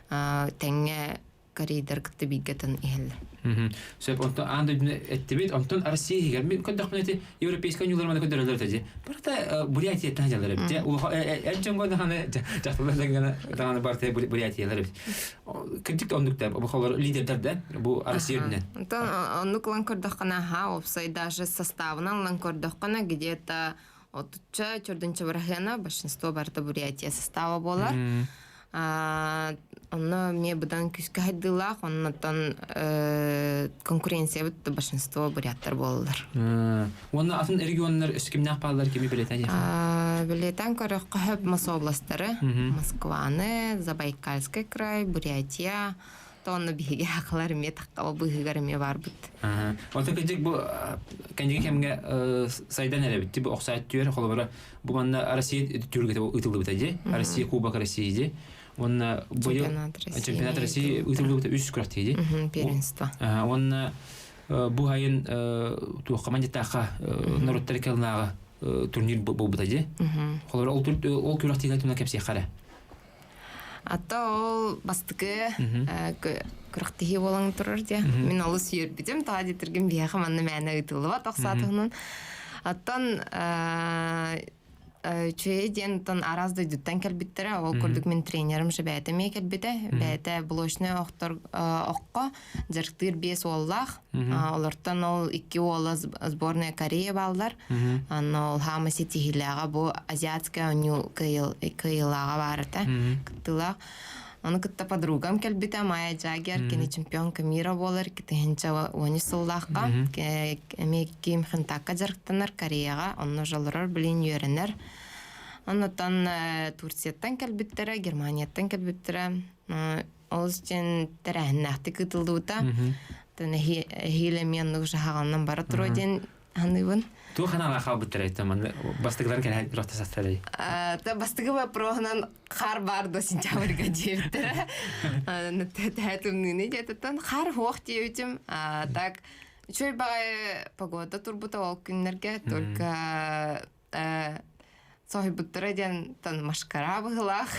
тэҥҥэ корейдар кытта бииргэ тан иһэллэр. Сөп, онтон аан дойдуну эттибит, онтон Россия иһигэр мин көрдөхпүнэ ити европейскай ньуулар маны көрдөрөллөр этэ дии. Барыта Бурятияттан дьаллар эбит. Эр дьоҥҥо даҕаны дьахталлар даҕаны барыта Бурятиялар эбит. Кырдьык да оннук да, бу холор лидердэр да бу Россия үрдүнэн. Онтон оннук ылан көрдөххүнэ, аха, уопсай даже составынан ылан көрдөххүнэ, где-то отучча чордунча бырахыана большинство барыта Бурятия состава буолар. Онно эмиэ быдан күүскэ хайдыылаах, оннотон конкуренциябыт большинство буряттар буолаллар. Уонна атын регионнар өссө кимнээх бааллар кими билэтэн Билетен көрөххө хөп Мособластары, Москваны, Забайкальский край, Бурятия, Онно биһиги хахалар эмиэ таххаба быыһыгар эмиэ барбыт. Онтон кырдьык бу кэнниги кэмҥэ сайдан эрэбит. Бу охсаат түөр холобура бу манна Россия түһүлгэтэ ыытыллыбыта дии. Россия Кубок России дии. Уонна быйыл чемпионат России ыытыллыбыта үс күрэхтэһии дии. Первенство. Уонна бу айын туохха мандьытаахха норуттар кэлнааҕы турнир буолбута дии. Холобура ол күрэхтэһиилэр туһунан кэпсиэххэ эрэ. Ата ол бастакы күрэхтэһии буолан турар дии. Мин олус үөрбүтүм, тоҕо диэтэргин биһиэхэ манна мээнэ ыытыллыбат охсаатыһынан. Оттон үчүгэй диэн оттон араас дойдуттан кэлбиттэрэ. Ол курдук мин тренерим же бэйэтэ эмиэ кэлбитэ. Бэйэтэ блочнай охтор оххо дьарыктыыр биэс уоллаах. Олортон ол икки уола сборная Корея бааллар. Анна ол хаама ситиһиилээҕэ бу азиатскай оонньуу кыайыылааҕа баар этэ, кыттыылаах. Ону кытта подругам кэлбитэ Майя Джаггер, кини чемпионка мира буолар, 2013 сыллаахха. Эмиэ Ким Хентакка дьарыктанар Кореяҕа, онно олорор, билин үөрэнэр. Оннуттан Турцияттан кэлбиттэрэ, Германияттан кэлбиттэрэ. Олус диэн тэрээһиннээхтик ыытыллыбыта. Эһиил эмиэ оннук жаһаҕанан бара туруо диэн саныыбын. Туох ханаала хаалбыттара это манна бастакыларын кэлэһэн рохтасастарай? Та бастакы вопроһунан хаар баар до сентябрьга диэбиттэрэ. Тэһэ тымныыны диэтеттэн хаар хуох диэбитим. Так үчүгэй баҕайы погода турбута ол күннэргэ только соһуйбуттара диэн тан машкара быһылаах.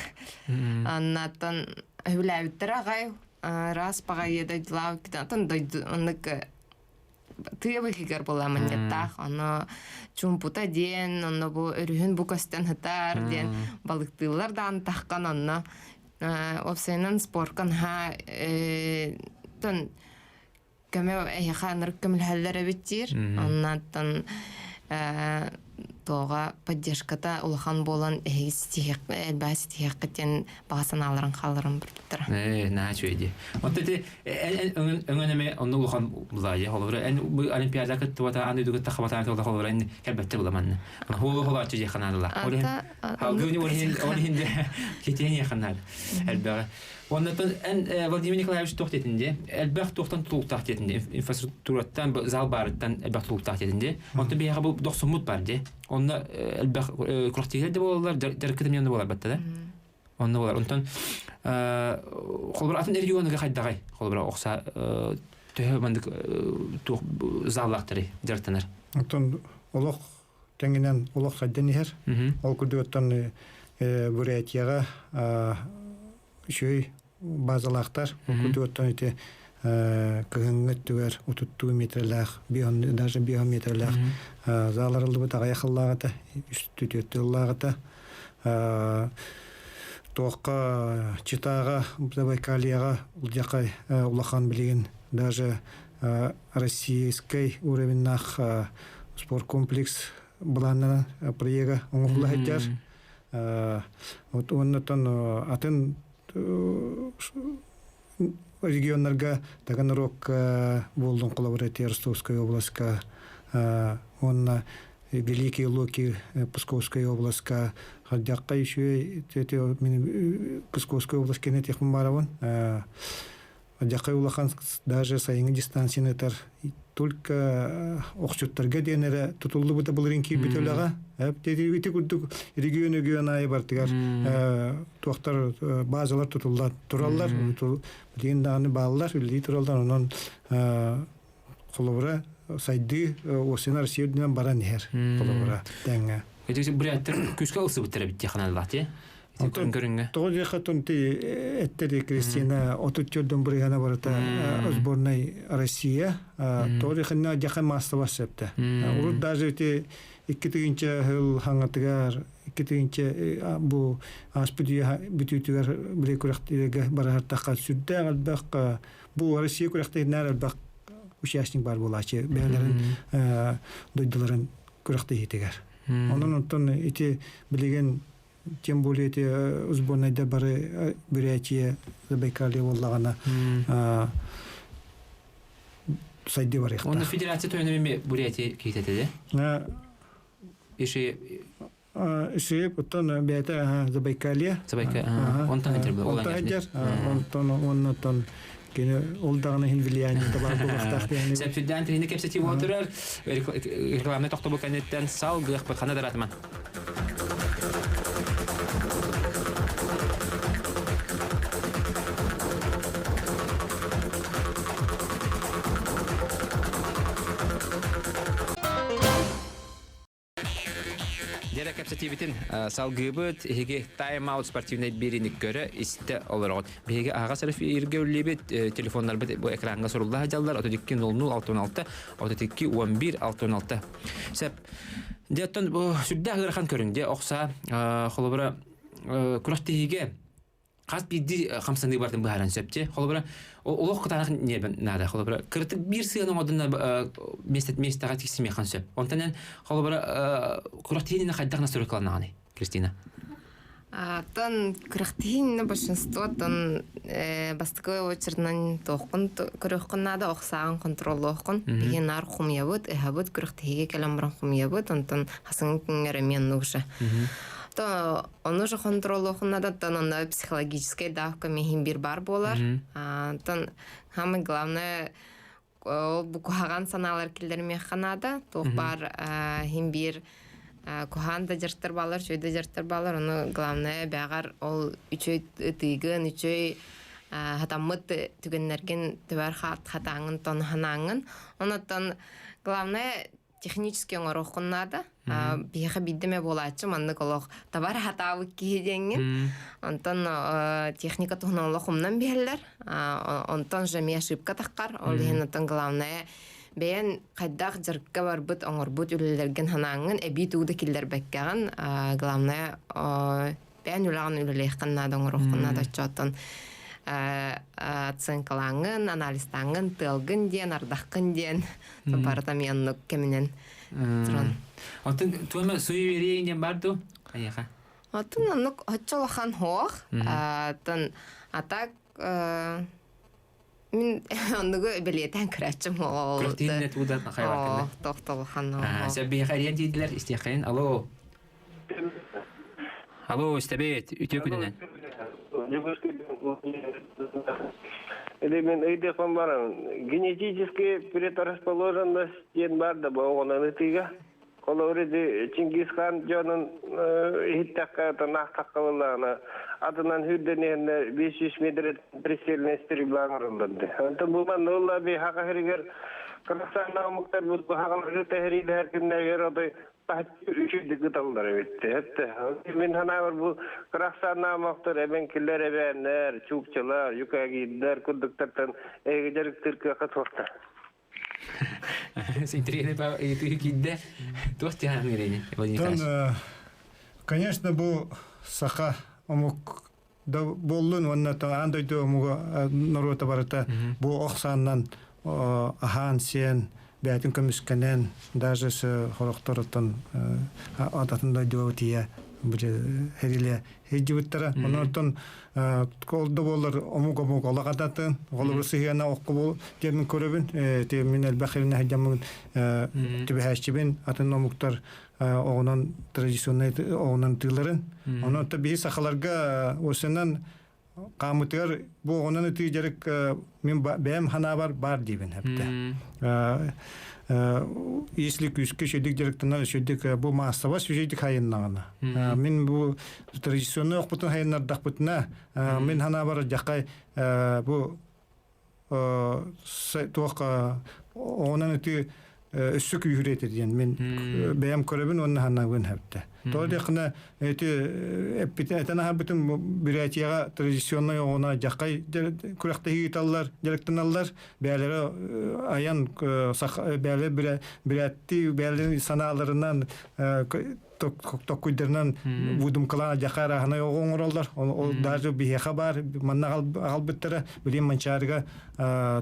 Аннаттан өһүлээбиттэрэ аҕай раз баҕайы дойдулаабыт дойду оннук тыа быһыгар була манньыттаах ону чумпута диэн онно бу өрүһүн бу көстөн сытар диэн балыктыыллар даҕаны таххан онно уопсайынан спорка наһаа тон көмө эһиэхэ ынырык көмөлөһөллөр эбит диир оннуттан туоҕа поддержката улахан буолан эһиги ситиһиэх элбэҕи ситиһиэххит диэн баҕа санааларын хаалларан барбыттара. Ээ, наһаа үчүгэй дии. Оттон ити эн өҥөн эмэ онно улахан булаайа холобура эн бу олимпиада кыттыбата аан дойду кытта хабатаан туола холобура эн кэлбэттэ буламанна. Хуолу холооччу дии ханаадыла. Ол иһин алгыны ол иһин ол иһин де китиэн ханаады. Элбэҕи. Оннотон эн Владимир Николаевич туох диэтин дии? Элбэх туохтан тутулуктаах диэтин дии? Инфраструктураттан, зал баарыттан элбэх тутулуктаах диэтин дии? Онтон биһиэхэ бу дохсуммут бар дии. Онно элбэх күрэхтэһиилэр да буолаллар, дьарыккыт эмиэ онно буолар батта да. Онно буолар. Онтон холобура атын регионуга хайдаҕай? Холобура охса төһө маннык туох заллаахтары дьарыктанар? Онтон олох тэҥинэн олох сайдан иһэр. Ол курдук оттон Бурятияҕа үчүгэй базалаахтар. Ол курдук оттон ити кыһыҥҥы өттүгэр утуттуу метрэлээх, даже биэһон метрэлээх заалар ыллыбыт аҕыйах ыллааҕыта, үс түөрт ыллааҕыта. Туохха Читаҕа, Забайкальеҕа улдьахай улахан билигин даже российскай уровеннаах спорткомплекс былааннанан проега оҥоһулла сылдьар. Вот уоннатан атын регионнарга Таганрогка буоллун холобура Ростовская областка уонна Великие Луки Псковская областка хардьахха үчүгэй мин Псковская область кэнэ техмин барабын Дьахай улахан даже сайыҥҥы дистанцияны ытар только охчуттарга диэн эрэ тутуллубута былырыын киирбит үлэҕэ. Ити курдук регион-регион аайы бартыгар туохтар базалар тутулла тураллар. Билигин даҕаны бааллар, үлэлии тураллар. Онон холобура сайдыы Осина Россия үрдүнэн баран иһэр холобура тэҥҥэ. Ити буряттар күүскэ ылсыбыттар эбит диэханаллаах дии. Ити көрүҥҥэ. Тоҕо диэхэ тунти эттери Кристина 34 бырыһана барыта сборной Россия. Тоҕо диэхэ дьахан маастабас сөптө. Урут даже ити икки тыһыынча сыл хаҥатыгар икки тыһыынча бу ааспыт үйэ бүтүүтүгэр били күрэхтииргэ бараһартахха сүрдээх элбэх бу Россия күрэхтэһиинээр элбэх участник бар буолааччы бэйэлэрин дойдуларын күрэхтэһиитигэр. Онон онтон ити билигин тем более ити сборнайдар бары Бурятия, Забайкалье буоллаҕына сайдыы барыахтаах. Онно федерация тойоно эми Бурятия киһитэ да? Иши Иши оттон бэйэтэ Забайкалье. Забайкалье. Онтон хэтэр. Онтон хэтэр. Онтон оннотон. Кини ол даҕаны иһин влияниета баар буолуохтаах диэн. Сөпсүрдээн тиһини кэпсэтии буолтурар. Рекламный тохтобул кэнниттэн салгыахпыт хана даратыман. Дьэрэ кэпсэтиибитин салгыыбыт. Эһиги тайм-аут спортивнай биэриини көрө, истэ олороҕут. Биһиги аһаҕас эфиргэ үллибит телефоннарбыт бу экраҥҥа сурулла сылдьаллар. 32 00 66 32 11 66. Сөп. Дьэ, оттон бу сүрдээх ыарахан көрүҥ. Дьэ, охса холобура күрэхтэһиигэ хас биирдии хамсаныы барытын быһааран сөп дьэ. Холобура, олох кытаанах ньиэрбэ наада. Холобура, кыратык биир сыан оҥордун миэстэҕэ тиксимиэххин сөп. Онтон эн холобура күрэхтэһиини хайдах настройкаланаҕыный, Кристина? Тон күрэхтэһиини большинство тон бастакы очередынан туоххун көрүөххүн наада, ох сааҕын контроллуоххун. Биһи наар хумуйабыт, ыһабыт, күрэхтэһиигэ кэлэн баран хумуйабыт, онтон хасыҥ күҥҥэр эмиэ оннук уже. То ону же контроллуохун надо, тон онно психологическай давка миһин бир бар буолар. Тон самое главное ол бу куһаҕан санаалар киллэримиэххэ наада. Туох баар иһин биир куһаҕан да дьарыктар бааллар, үчүгэй да дьарыктар бааллар. Ону главное бэҕэр ол үчүгэй ытыыгын, үчүгэй хатаммыт түгэннэргин түбэр хатааҥҥын тон ханааңҥын. Онуттан главное технически оҥоруоххун наада. Биһиэхэ биирдэ эмэ буолааччы маннык олох табар хатаабыт киһи диэҥҥин. Онтон техника туһунан олох умнан биһэллэр. Онтон же эмиэ ошибка таххар. Ол иһин оттон главное бэйэн хайдах дьарыкка барбыт, оҥорбут үлэлэргин санааҥҥын эбии тугу да киллэрбэккэҕин главное бэйэн үлэҕин үлэлиэххин наада, оҥоруоххун наада оччоттон оценкалааҥҥын, анализтааҥҥын, тыалгын диэн, ардаххын диэн барыта эмиэ оннук кэминэн туран. Оттон туома суеверие диэн бар дуу? Айаха. Оттон оннук оччо улахан суох. Оттон а так мин оннугу бэлиэтээн көрөөччүм ол. Күртиинне туудан хайваккына. Тохтолухан. Сөп биһиэхэ эриэн тиийдилэр истиэххэйин. Алло. Алло, истэбит. Үтүө күнүнэн. Или мен ыйдыахпын баран генетическая предрасположенность диэн бар да оҕонон ытыыга. Холобур ити Чингисхан дьонун иһиттэххэ танаахтахха буоллаҕына атынан хүрдэн иһэннэ 500 метр прицельная стрельба оҥороллор. Онтон бу манна улла биһаҕа хэригэр Казахстанна омуктар бу хаҕаларга тэһэриилэһэр күннэригэр отой үчүгдүк ыталлар эбит. Мин санаабар бу кырахсааннаамахтар эбэҥкилэр, эбээннэр, чуукчалар, юкагирдар курдуктартан эһиги дьарыктыыр кыахха суохтар. Интригэни ыйытыы киирдэ. Туох тиһаан Владимир Николаевич? Конечно, бу саха омук да буоллун уонна аан дойду омуга норуота барыта бу ох сааннан аһаан сиэн бэйэтин көмүскэнэн даже с хорохторуттан атын дойдуга тиийэ хэрилэ сылдьыбыттара. Онон ол да буоллар омук омук олох адатын холобур сыһыана окко бу диэмин көрөбүн мин элбэх хиринэ сылдьаммын түбэһээччибин атын омуктар оҕонон традиционнай оҕонон тыыларын. Онон та биһи сахаларга осынан хаамытыгар бу оҕонон ытыы дьарык мин бэйэм ханаабар бар диибин хэпте. Если күүскэ үчүгдүк дьарыктанар үчүгдүк бу маассабас үчүгдүк хайыннаҕына. Мин бу традиционный охпутун хайыннардахпытына мин ханаабар дьахай бу туох оҕонон ытыы өссө күүһүрэ этэ диэн мин бэйэм көрөбүн уонна санаабын хэптэ. Тоҕо диэххинэ эти этэн аһарбытым Бурятияҕа традиционнай оҕоно дьаххай күрэхтэһии ыыталлар, дьарыктаналлар. Бэйэлэрэ айан бэйэлэрэ бүрээттии бэйэлэрин санааларынан токкуйдарынан выдумкалаан дьаха арааһынай оҕо оҥороллор. Ол даже биһиэхэ баар манна аҕалбыттара билим Манчаарыга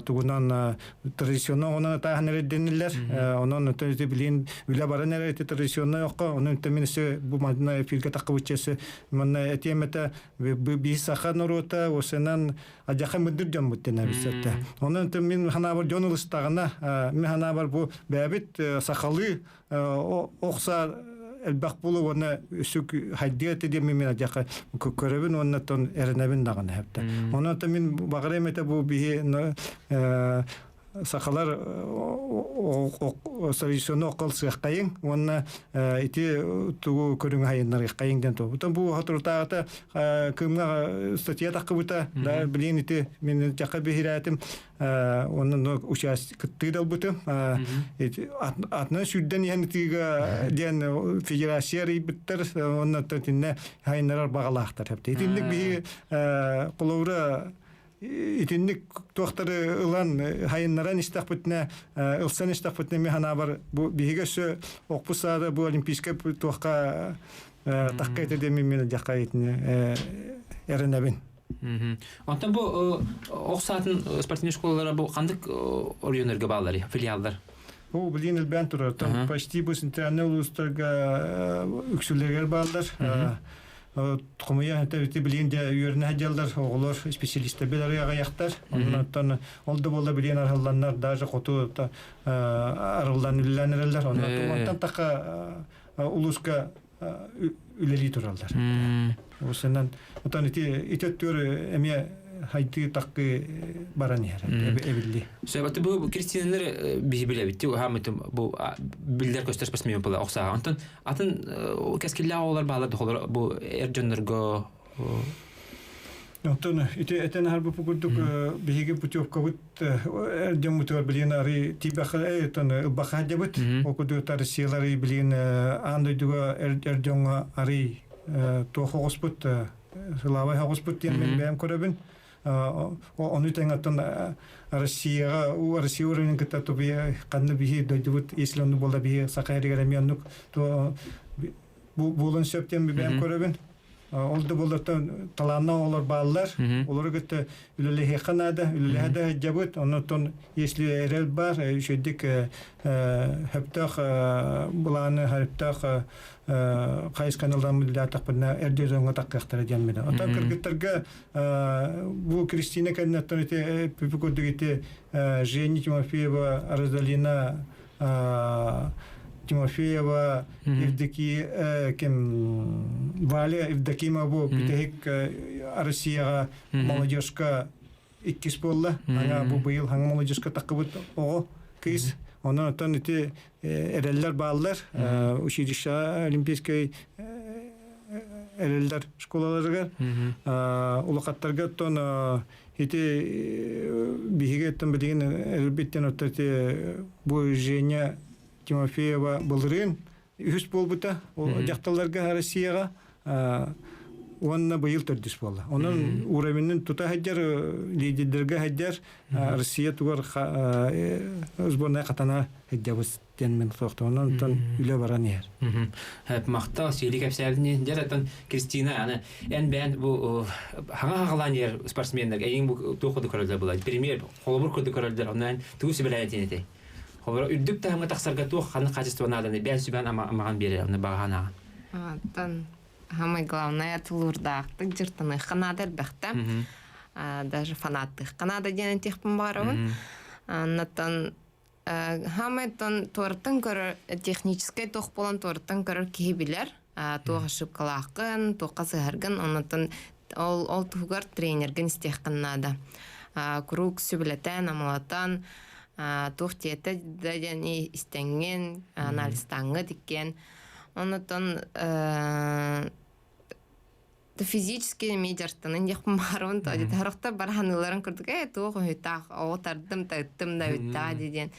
тугунан традиционнай оҕонон ытааһын эрэрдэниллэр. Онон ити билин үлэ баран эрэр ити традиционнай окко. Онон мин өссө бу манна эфиргэ таххыбычча өссө манна этиэм этэ биир саха норуота осенан адьаха мындыр дьоммут дэнэбит. Онон мин ханаабар дьон ылыстаҕына мин ханаабар бу бэйэбит сахалыы охса элбэх буолуо уонна өссө хайдыа этэ диэн мин адьаха көрөбүн уонна тон эрэнэбин даҕаны хэптэ. Онон мин баҕарыам этэ бу биһи сахалар традиционно оккол сыаххайыҥ уонна ити тугу көрүҥ хайыннарыаххайыҥ диэн тугу. Бу соторутааҕыта Кымҥа статья таххыбыта да билин ити мин дьаха биһирээтим онно участь кыттыы далбытым атынан сүүрдэн иһэн ытыыга диэн федерация арыйбыттар онно тиннэ хайыннарар баҕалаахтар итинник биһи холобура итинник туохтары ылан хайыннаран истэхпитинэ ылсан истэхпитинэ ми ханаабар бу биһиги өссө окпус саада бу олимпийскай туохха тахка этэ диэн мин дьахха итини эрэнэбин. Онтон бу ох саатын спортивный школалара бу ханнык оройуоннарга бааллар, филиаллар? Бу билигин элбээн турар. Почти бу центральный улуустарга үксүлэригэр бааллар. Хомуйа ити билигин дьэ үөрэнэ сылдьаллар оҕолор специалистар билэр аҕыйахтар. Оннуттан ол да буолла билигин арылланнар даже хоту арыллан үлэлээн эрэллэр. Онтон таха улууска үлэлии тураллар. Осынан отон ити ити өттүгэр эмиэ хайдыы таккы баран иһэр эбилли. Сөбөтү бу Кристиналар биһи билэбит хаамытым бу биллэр көстөр спортсмен була охсаа. Онтон атын кэскиллээх оҕолор баалар дохолор бу эр дьоннорго Оттон ити этэн аһарбыт курдук биһиги путевкабыт эр дьоммутугар билигин арый тиийбэххэ оттон ылбахха сылдьабыт. Ол курдук Россиялары билигин аан дойдуга эр дьоҥҥо арый туох оҕуспут сылаабай оҕуспут диэн мин бэйэм көрөбүн. Ону тэҥ оттон Россияҕа Россия уровенын кытта тубуйа ханна биһи дойдубут если оннук буолла биһи Саха сиригэр эмиэ оннук буолуон сөп диэн бэйэм көрөбүн. Ол да буоллартан талааннаах оҕолор бааллар. Олору кытта үлэлэһиэххэ наада, үлэлэһэ да сылдьабыт. Оннуттан если эрэл баар, үчүгэйдик сөптөөх былааны, сөптөөх хайысханы ылан үлэлээтэхпинэ эрдэ дьоҥҥо таххыахтара диэн билэ. Оттон кыргыттарга бу Кристина кэнниттэн ити пүпү курдук ити Женя Тимофеева, Розалина Тимофеева, Евдокия ким Валя Евдокимова бу бүтэһик Россияҕа молодежка иккис буолла. Аңа бу быйыл хаҥа молодежка таххыбыт оҕо кыыс. Онон оттон ити эрэллэр бааллар. Училище олимпийскай эрэллэр школаларыгар. Улахаттарга оттон ити биһиги оттон билигин эрэлбиттэн оттон ити бу Женя Тимофеева былырыын үһүс буолбута дьахталларга Россияҕа уонна быйыл төрдүс буолла. Онон уровенын тута сылдьар, лидердэргэ сылдьар Россия тугар сборная хатана сылдьабыз диэн мин суохтум. Онон үлэ баран иһэр. Махтал сиэли кэпсээбитин дьэ оттон Кристина аны эн бэйэн бу хаҥа хаҕалаан иһэр спортсменнар эйиҥ бу туох курдук көрөллөр буолар премьер холобур курдук көрөллөр онно эн тугу сүбэлээн этиэн этэй холобура үрдүк таһымҥа тахсарга туох ханнык хаачыстыба нааданы бэйэн сүбээн амаҕан биэрэр онно баҕаһан ааҕан Оттон самое главное тулуурдаахтык дьыртаныахха наада элбэхтэ. Даже фанаттыахха наада диэн этиэхпин баҕарабын. Оннуттан Хаамай туораттан көрөр техническэй туох буолан туораттан көрөр киһи билэр туох ошибкалааххын, туохха сыһаргын, оннуттан ол ол туһугар тренергин истиэххин наада. Куруук сүбэлэтэн, амалатан, туох диэтэ да диэн истэҥҥин, анализтааҥҥыт иккиэн. Оннуттан физически эмиэ дьарыктанан диэхпин баарбын то дьарыктар бараханыыларын курдук ээ туох үһүтаах оҕо тардым тыттым да үттаа диэн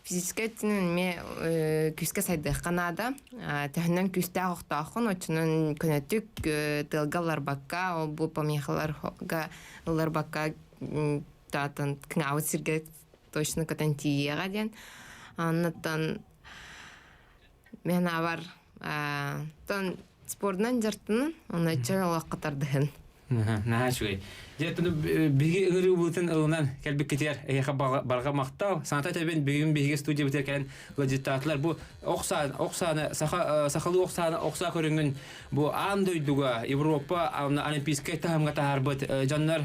физическэй өттүнэн эмиэ күүскэ сайдыахха наада төһөнөн күүстээх охтооххун оччонон көнөтүк тыалга ылларбакка ол бу помехаларга ылларбакка таатын кыҥаабыт сиргэ точно көтөн тиийиэҕэ диэн аннаттан мен абар тон спордунан дьарыктанан, онно чөл олоххо тардыһын. Наһаа үчүгэй. Дьэ, биһиги ыҥырыыбытын ылынан кэлбиккитигэр эһиэхэ барҕа махтал. Саната тэбин бүгүн биһиги студиябытыгар кэлэн ыалдьыттаатылар. Бу ох сааны, саха, сахалыы ох сааны, ох саа көрүҥүн бу аан дойдуга, Европа олимпийскай таһымҥа таһаарбыт дьоннор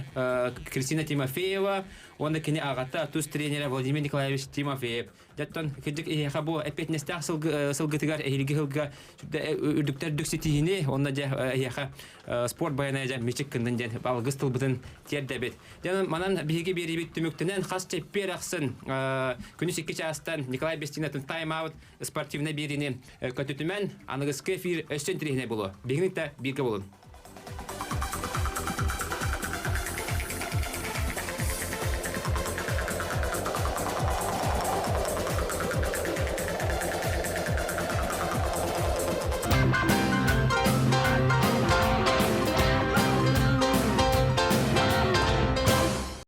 Кристина Тимофеева уонна кини аҕата тус тренерэ Владимир Николаевич Тимофеев. Дьэттон кырдьык эһиэхэ бу эппиэтинэстээх сылгытыгар эһиилги сылга үрдүктэр үрдүк ситиһиини уонна дьэ эһиэхэ спорт баяна дьэ мичик кыннын диэн алгыс тылбытын тиэрдэбит. Дьэ манан биһиги биэриибит түмүктэнэн хас чэппиэр ахсын күнүс икки чаастан Николай Бестинатын тайм-аут спортивнай биэриини көтүтүмэн аныгыскы эфир өссө интэриэһинэй буолуо. Биһигини да бииргэ буолун.